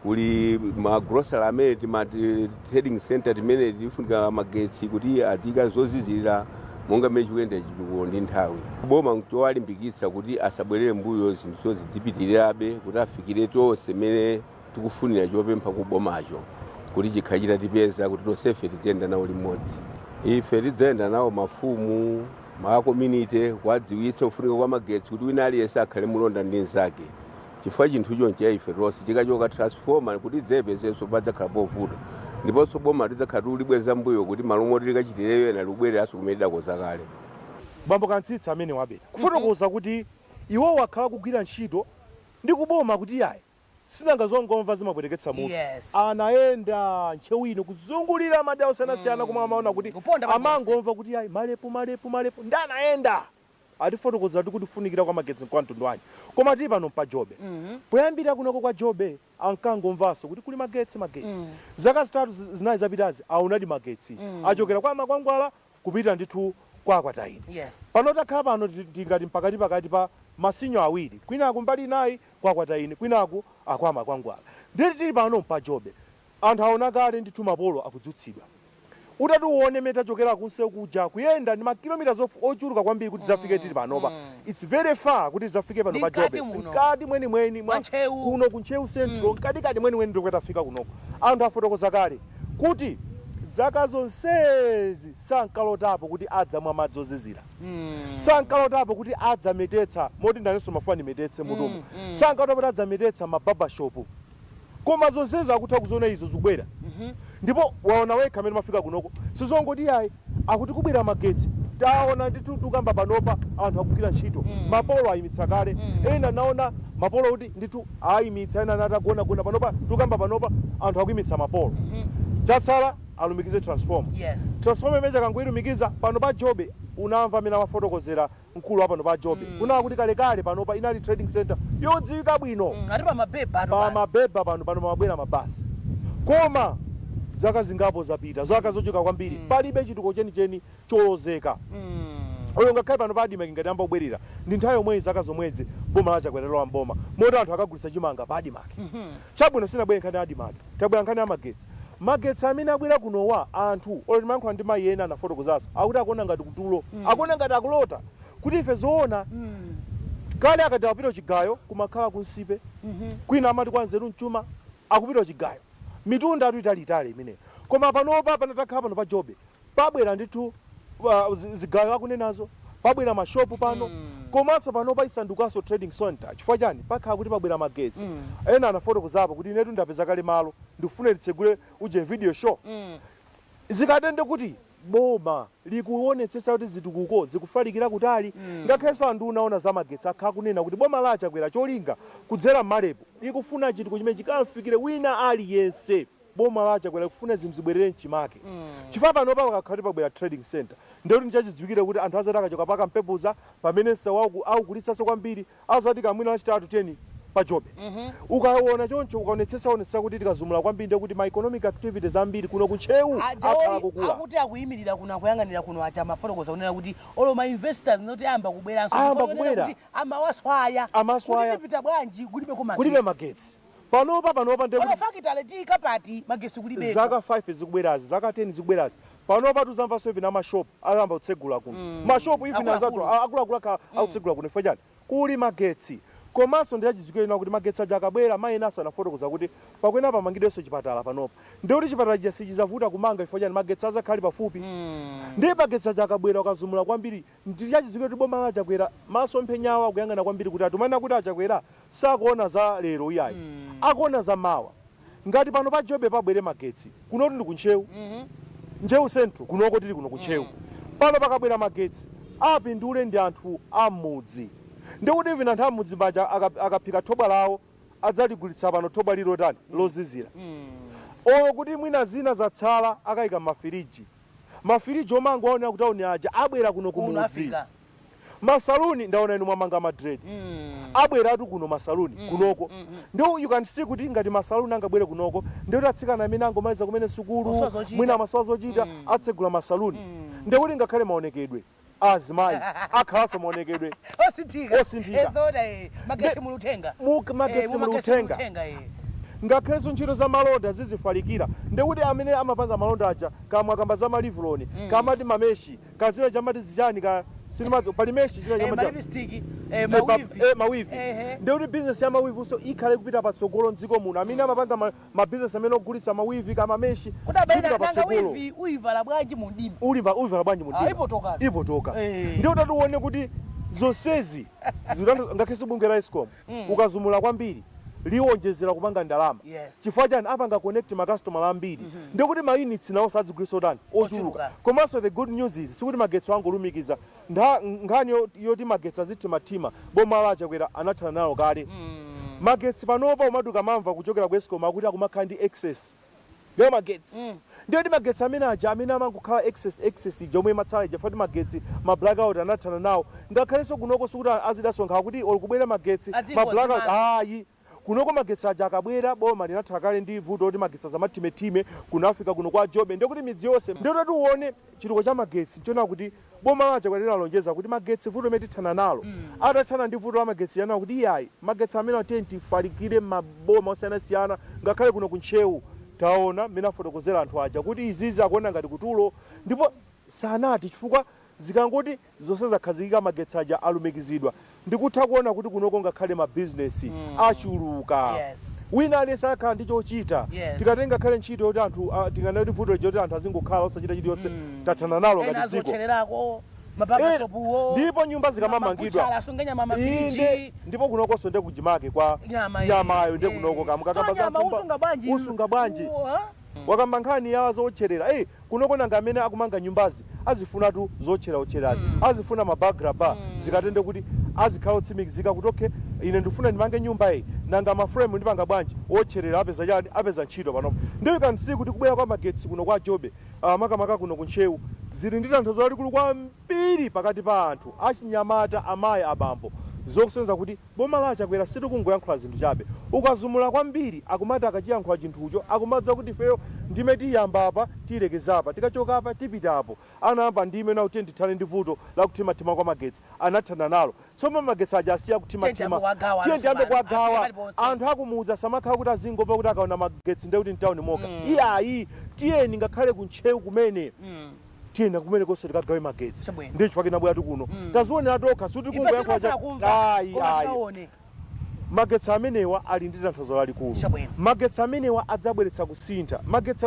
kuli magrosary amene timati trading center timene tifunika magetsi kuti azika zozizirira monga mmene chikuyenda chitukuko ndi nthawi. Boma chowalimbikitsa kuti asabwerere mbuyo, zinthu zidzipitirirabe kuti afikire tonse mmene tikufunira. Chopempha ku bomacho kuti chikhale chitatipeza kuti tonsefe tidziyenda nawo limodzi. Ife tidzayenda nawo mafumu, ma community, kuwadziwitsa kufunika kwa magetsi kuti wina aliyense akhale mulonda ndi mnzake. Chifukwa chinthu chonchi ife tonse chikachoka transformer kuti dzepezenso padzakhala povuta, ndiponso boma lidzakhala tikulibweza mbuyo kuti malo moti likachitireyo ena likubwereranso kumene lidakonza kale. Bambo Kantsitsa amene wabeta kufotokoza kuti iwo wakhala kugwira ntchito ndi kuboma kuti yayi, sinanga zongomva zimapweteketsa mutu. Anayenda Ntcheu ino kuzungulira madera osiyanasiyana komwe amaona kuti Kuponda paliponse. Amangomva kuti yayi, malepu, malepu, malepu, ndi anayenda atifotokozera kuti kufunikira kwa magetsi kwa mtundu wanji. Koma tili pano mpa Jobe. Poyambira kunoko kwa Jobe ankangomvanso kuti kuli magetsi, magetsi. Zaka 3, 4 zapitazi aonadi magetsi achokera kwa Makwangwala kupita ndithu kwa Kwataine. Pano takhala pano tingati mpakati pakati pa masinyo awiri, kwinaku mbali inayi kwa Kwataine, kwinaku akwa Makwangwala. Nditi tili pano mpa Jobe, anthu aona kale ndithu mapolo akudzutsidwa. Utati uone mene tachokera kunse kuja, kuyenda ndi makilomita ochuluka kwambiri kuti zafike tili panopa. It's very far kuti zafike pano Ndi pa mkati Jobe. muno. Mkati mwenimweni mwa Mwa Ntcheu. Kuno ku Ntcheu Central, mkatikati mwenimweni ndikuti tafika kunoko. Anthu afotokoza kale kuti zaka zonsezi sankalotapo kuti adzamwa madzi ozizira, sankalotapo kuti adzametetsa, moti ndanenso mafuna ndimetetse mutumo, sankalotapo kuti adzametetsa ma barbershop, koma zonsezi akutha kuziona izo zikubwera. Ndipo waona wekha amene mafika kunoko, sizongoti yayi, akuti kubwera magetsi. Taona ndithu, tukamba panopa anthu akugwira ntchito, mapolo ayimitsa kale. Ena naona mapolo kuti ndithu ayimitsa, ena anati agonagona. Panopa tukamba panopa anthu akuyimitsa mapolo, chatsala alumikize transformer. Transformer imene chakangoyilumikiza pano pa Jobe, unamva amene amafotokozera mkulu wa pano pa Jobe kunaa kuti kalekale panopa inali trading center yodziwika bwino. Ati pamabeba ato. Pa mabeba pano, pano pamabwera mabasi, koma zaka zingapo zapita, zaka zochuluka kwambiri, palibe chitukuko chenicheni cholozeka. Oyo ngakhale pano pa ADMARC ngati amba kubwerera ndi nthawi yomweyi, zaka zomwezi boma la Chakwera lowa mboma, moti anthu akagulitsa chimanga pa ADMARC. Chabwino, sinabwere nkhani ya ADMARC, tabwera nkhani ya magetsi. Magetsi amene abwera kunowa, anthu olo timayankhula ndi mayi ena anafotokozanso, akuti akuona ngati kutulo, akuona ngati akulota, kuti ife zoona kale akati akupita chigayo kumakhala kunsipe, kwina amati kwa Nzeru Mchuma akupita chigayo, mitunda atu italiitali imeneyo. Koma panopa panatakhala pano pa Jobe pabwera ndithu zigayo akunenazo, pabwera mashopu pano, komanso panopa isandukanso trading center. Chifukwa chani? Pakhala kuti pabwera magetsi. Ena anafotokozapo kuti inetu ndapeza kale malo, ndikufuna nditsegule uje video show. Zikatende kuti boma likuonetsetsa kuti zitukuko zikufalikira kutali. Ngakhalenso anduna ona za magetsi akhala kunena kuti boma la Chakwera cholinga kudzera mmalepo likufuna chitukuko chimene chikamfikire wina aliyense. Boma la Chakwera likufuna zinthu zibwerere mchimake, chifukwa panopa pakakhala kuti pabwera trading center, ndekuti ndichachidziwikire kuti anthu azati akachoka paka Mpepuza pamene msewu aukulitsanso kwambiri, azati kamwina Lachitatu 10 pa Jobe. Ukaona choncho, ukaonetsetsa onetsetsa kuti tikazumula kwambiri, ndekuti ma economic activities ambiri kuno kuntcheu Aja akhala oli kukula. Akuti akuyimirira kuno, akuyang'anira kuno aja amafotokoza kunena kuti olo ma investors noti ayamba kubweranso Ayamba chifukwa chonena kubwera. kuti amawaswaya Amaswaya. kuti tipita bwanji kulibe ko Kulibe magetsi. Magetsi panopa Olo ndekuti fakitale tiyika pati magetsi kulibeko? Zaka 5 zikubwerazi, zaka 10 zikubwerazi, panopa tuzamvanso even amashopu ayamba kutsegula kuno, mashopu even Akuluakulu. azathu akuluakulu akhala akutsegula kuno. Chifukwa chani? Kuli magetsi. Komanso ndichachidziwikire kuti magetsi aja akabwera, mayi enaso anafotokoza kuti pakwena pamangidwenso chipatala panopa, ndikuti chipatala chija sichizavuta kumanga. Chifukwa chani? Magetsi azakhali pafupi. Ndiye magetsi aja akabwera, ukazumula kwambiri, ndichachidziwikire kuti boma la Chakwera masomphenyawo akuyang'ana kwambiri kuti atumanena kuti aChakwera sakuona za lero iyayi, akuona za mawa. Ngati pano pa Jobe pabwere magetsi, kunotu ndi kuntcheu, Ntcheu Central kunoko, tili kuno kuntcheu pano, pakabwera magetsi apindule ndi anthu am'mudzi. Ndikuti even anthu am'mudzi paja akaphika thobwa lawo adzaligulitsa pano thobwa lilotani, lozizira. Olo kuti mwina zina zatsala akayika m'mafiriji, mafiriji omangowaonera kutauni aja abwera kuno Kuno kumudzi. Afika. Masaluni ndaona inu mwamanga madredi, abweratu kuno masaluni kunoko. Ndiwo you can see kuti ngati masaluni angabwere kunoko, ndikuti atsikana amene angomaliza kumene sukulu Masowa zochita. mwina amasowa zochita, atsegula masaluni, ndikuti ngakhale maonekedwe azimayi akhalanso maonekedwe osinthika. Osinthika. Ezona magetsi muluthenga. Magetsi Mu muluthenga. Muluthenga. Ngakhalenso ntchito za malonda zizifalikira, ndikuti amene amapanga malonda aja kamwe akamba za malivuloni, kamati mameshi kazina chamati zichani ka sinimadzo, pali meshi china chamati Ma lipstick, ma weave. Ma weave. Ndikuti business ya ma weave so ikhale kupita patsogolo mdziko muno. Amene amapanga ma business amene ogulitsa ma weave kama meshi Kuti abale zipita nanga patsogolo. Weave uyivala bwanji mu mdima? Uliva uyivala bwanji mu Ah, mdima? Ipotoka. Ipotoka. Ndiye utati uone kuti Zonsezi ngakhalenso bungwe la ESCOM, ukazumula kwambiri liwonjezera kupanga ndalama. Chifukwa chani? Apanga connect makasitomala ambiri, ndikuti ma units nawo sadzigwiritsa otani? Ochuluka. Ochuluka. Komanso the good news is sikuti magetsi angolumikiza. Nkhani yoti magetsi azithimathima, boma la Chakwera anathana nawo kale. Magetsi panopa umati ukamamva kuchokera ku ESCOM akuti akumakhala ndi excess ya magetsi, ndiyo kuti magetsi amene aja amene amangokhala excess ija omwe imatsala ija, fati magetsi ma blackout anathana nawo. Ngakhalenso kunoko sikuti azidasonkha kuti ol kubwera magetsi ma blackout, ayi. Kunoko magetsi aja akabwera, boma linathana kale ndi vuto loti magetsi azamathimethime. Kuno afika kuno kwa Jobe, ndiye kuti midzi yonse. Ndiye kuti uone chitukuko cha magetsi nchoona kuti boma la Chakwera linalonjeza kuti magetsi vuto limene tithana nalo. Atathana ndi vuto la magetsi yanena kuti iyayi, magetsi amene atiyeni tifalikire m'maboma osiyanasiyana. Ngakhale kuno ku Ntcheu taona mmene afotokozera anthu aja kuti izizi akuona ngati kutulo, ndipo sanati, chifukwa zikangoti zonse zakhazikika, magetsi aja alumikizidwa, ndikutha kuona kuti kunoko ngakhale mabizinesi achuluka. Wina aliyense akhala ndi chochita. Tikatenga ngakhale ntchito yoti anthu, tinganene kuti vuto lija yoti anthu azingokhala osachita chilichonse, tathana nalo ena ngati dziko. Azotchererako mapaka shopuwo. Ndipo nyumba zikamamangidwa mabuchala asunge nyama, mafiriji. Inde, ndipo kunokonso nde kuchimake kwa nyama, nyamayo nde kunoko kamukakamba Tsono nyama za nthumba, usunga bwanji? Usunga bwanji? Ha? Wakamba nkhani ya zotcherera. Hey, kunoko nanga amene akumanga nyumbazi azifunatu zotcheraotcherazi, azifuna mabagraba. Zikatende kuti azikhala otsimikizika kuti okay, ine ndifuna ndimange nyumba iyi, nanga ma frame ndipanga bwanji? Otcherera apeza chani? Apeza ntchito panopo. Ndiyo you can see kuti kubwera kwa magetsi kuno kwa Jobe, makamaka kuno ku Ntcheu, zili ndi tanthauzo lalikulu kwambiri pakati pa anthu achinyamata, amayi, abambo, zokusonyeza kuti boma la Chakwera sitikungoyankhula zinthu chabe. Ukazumula kwambiri akumati akachiyankhula chinthucho akumadziwa kuti ifeyo ndime tiyamba apa, tiyilekeza apa, tikachoka apa tipita apo. Anayamba ndime nawo tiye ndithane ndi vuto la kuthimathima kwa magetsi, anathana nalo. Tsono magetsi aja asiya kuthimathima, kuwagawa. Tiye tiyambe anthu kuwagawa. Afike paliponse. Anthu akumudzi asamakhala kuti azingomva kuti akaona magetsi ndiye kuti mtawuni moka, iyayi. Tiyeni ngakhale ku Ntcheu kumene, tiyeni kumene konse tikagawe magetsi. Chabwino. Ndiye chifukwa tinabwera kuno, tazionera tokha, sikuti Ife kungoyankhula sitifuna kumva, ayi, koma ayi. tikaone. Magetsi amenewa ali ndi tanthauzo lalikulu. Chabwino. Magetsi amenewa adzabweretsa kusintha. Magetsi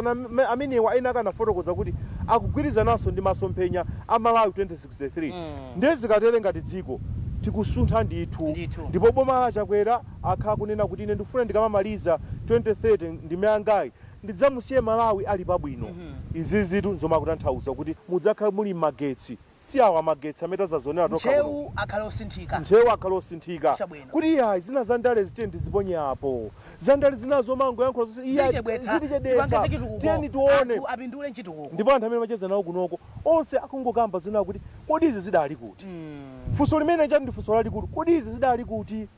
amenewa ena akanafotokoza kuti akugwirizananso ndi masomphenya a Malawi 2063. Ndiye zikatere ngati dziko tikusuntha ndithu. Ndithu. Ndipo boma la Chakwera akhala kunena kuti ine ndikufuna ndikamamaliza 2030 ndime yangayi ndidzamusiye Malawi ali pabwino. Izizitu nzomwe akutanthauza kuti mudzakhala muli magetsi, si awa magetsi amene tazazionera tokha kuno. Ntcheu akhale osinthika. Ntcheu akhale osinthika. Chabwino. Kuti iyayi, zina za ndale zitiye ndiziponye apo, za ndale zina zomangoyankhula zonse iyayi, zitichedwetsa. Zitichedwetsa. Tipange chitukuko. Tiyeni tione anthu apindule nchitukuko. Ndipo anthu amene amacheza nawo kunoko onse akungokamba zina kuti kodi izi zidali kuti? Funso limene chati ndi funso lalikulu, kodi izi zidali kuti?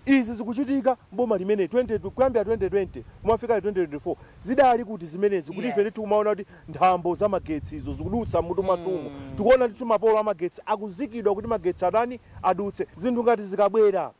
Izi zikuchitika mboma limene 20 kuyambira 2020 kumafika 2024, zidali kuti zimenezi? Kuti ife ndithu kumaona kuti nthambo za magetsi izo zikudutsa mutu mwathumu, tikuona ndithu mapolo amagetsi akuzikidwa kuti magetsi atani? Adutse. Zinthu ngati zikabwera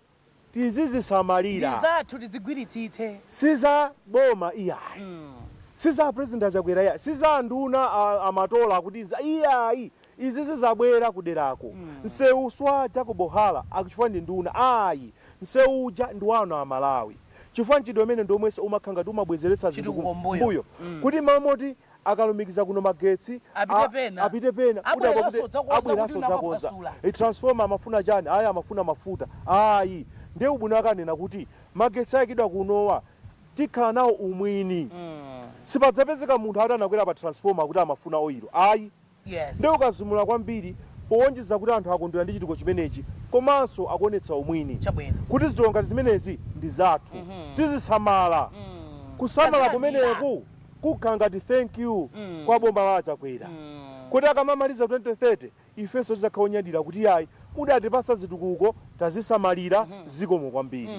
tizizisamalira. Ndi zathu, tizigwiritsitse. Siza boma iyayi, siza President Achakwera iyayi, siza nduna amatola akuti iyayi. Izi zizabwera kuderako. Msewu swa Jacob Hara akuchifukwa ndi nduna ayi. Msewu uja ndi wanu Amalawi, chifukwa mchitidwe umene ndi omwenso umakhala ngati umabwezeretsa zinthu chitukuko mbuyo. Mbuyo. Kuti malo moti akalumikiza kuno magetsi apite pena. Apite pena. Abweranso kuti dzakonza abweranso kuti dzakonza. unakapasula. Transformer amafuna chani? Ayi, amafuna mafuta. Ayi, ndiye ubwino akanena kuti magetsi ayikidwa kunowa tikhala nawo umwini, sipadzapezeka munthu ati anakwera pa transformer kuti amafuna oil, ayi. Ndiye ukazumula kwambiri powonjeza kuti anthu akondwera ndi chitukuko chimenechi komanso akuonetsa umwini kuti zitukuko ngati zimenezi ndi zathu, tizisamala. Kusamala tazilandira. Kumeneku kukhala ngati thank you kwa boma la Chakwera kuti akamamaliza 2030 ifenso tidzakhala onyadira kuti yayi, mudatipasa zitukuko, tazisamalira, zikomo kwambiri.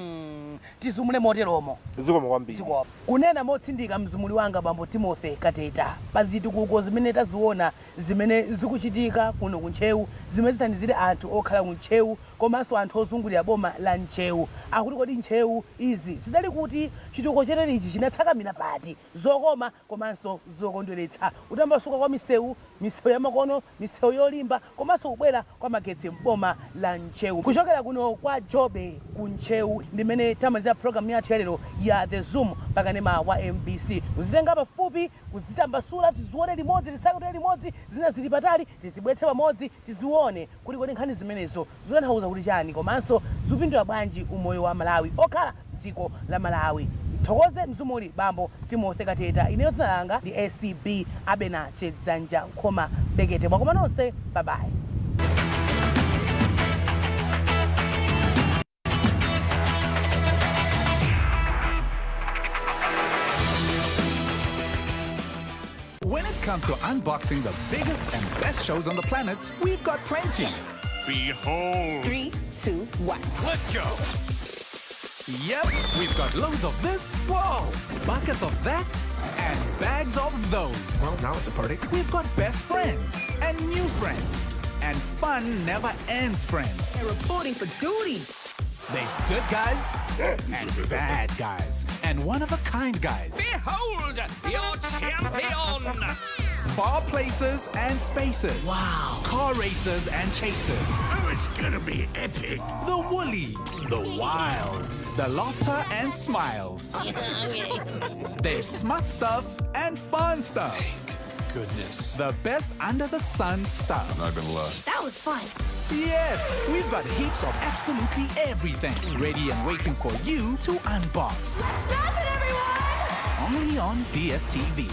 Tizumule moteromo. Zikomo kwambiri. Zikomo. Kunena motsindika mzumuli wanga bambo Timothy Kateta pa zitukuko zimene taziona zimene zikuchitika kuno ku Ntcheu, zimene zithandizire anthu okhala ku Ntcheu komanso anthu ozungulira boma la Ntcheu, akuti kodi Ntcheu izi zidali kuti? Chitukuko choterechi chinatsakamira pati? Zokoma komanso zokondweretsa, kutambasuka kwa misewu, misewu yamakono, misewu yolimba komanso kubwera kwa magetsi m'boma. mboma la Ntcheu. Kuchokera kuno kwa Jobe ku Ntcheu ndimene tamalizira programu yathu yalero ya The Zoom pakanema wa MBC. Kuzitenga pafupi, kuzitambasula, tizione limodzi, tisakutire limodzi, zina zili patali tizibwetse pamodzi, tizione kuti kodi nkhani zimenezo zikutanthauza kuti chani, komanso zikupindula bwanji umoyo wa Malawi okhala dziko la Malawi. Thokoze mzumuli bambo Timothy Kateta. Ineyo dzina langa ndi ACB Abena Chedzanja Nkhoma Bekete. Mwakoma nonse, babayi. When it comes to unboxing the biggest and best shows on the planet, we've got plenty. Behold. 3, 2, 1. Let's go. Yep, we've got loads of this, whoa, buckets of that, and bags of those. Well, now it's a party. We've got best friends and new friends, and fun never ends, friends. And reporting for duty. There's good guys and bad guys, and one of a kind guys. Behold your champion. Far places and spaces. Wow. Car races and chases. Oh, it's gonna be epic. The woolly, the wild, the laughter and smiles. There's smart stuff and fun stuff. Goodness. The best under the sun stuff. Not gonna lie. That was fun. Yes, we've got heaps of absolutely everything ready and waiting for you to unbox. Let's smash it, everyone! Only on DSTV.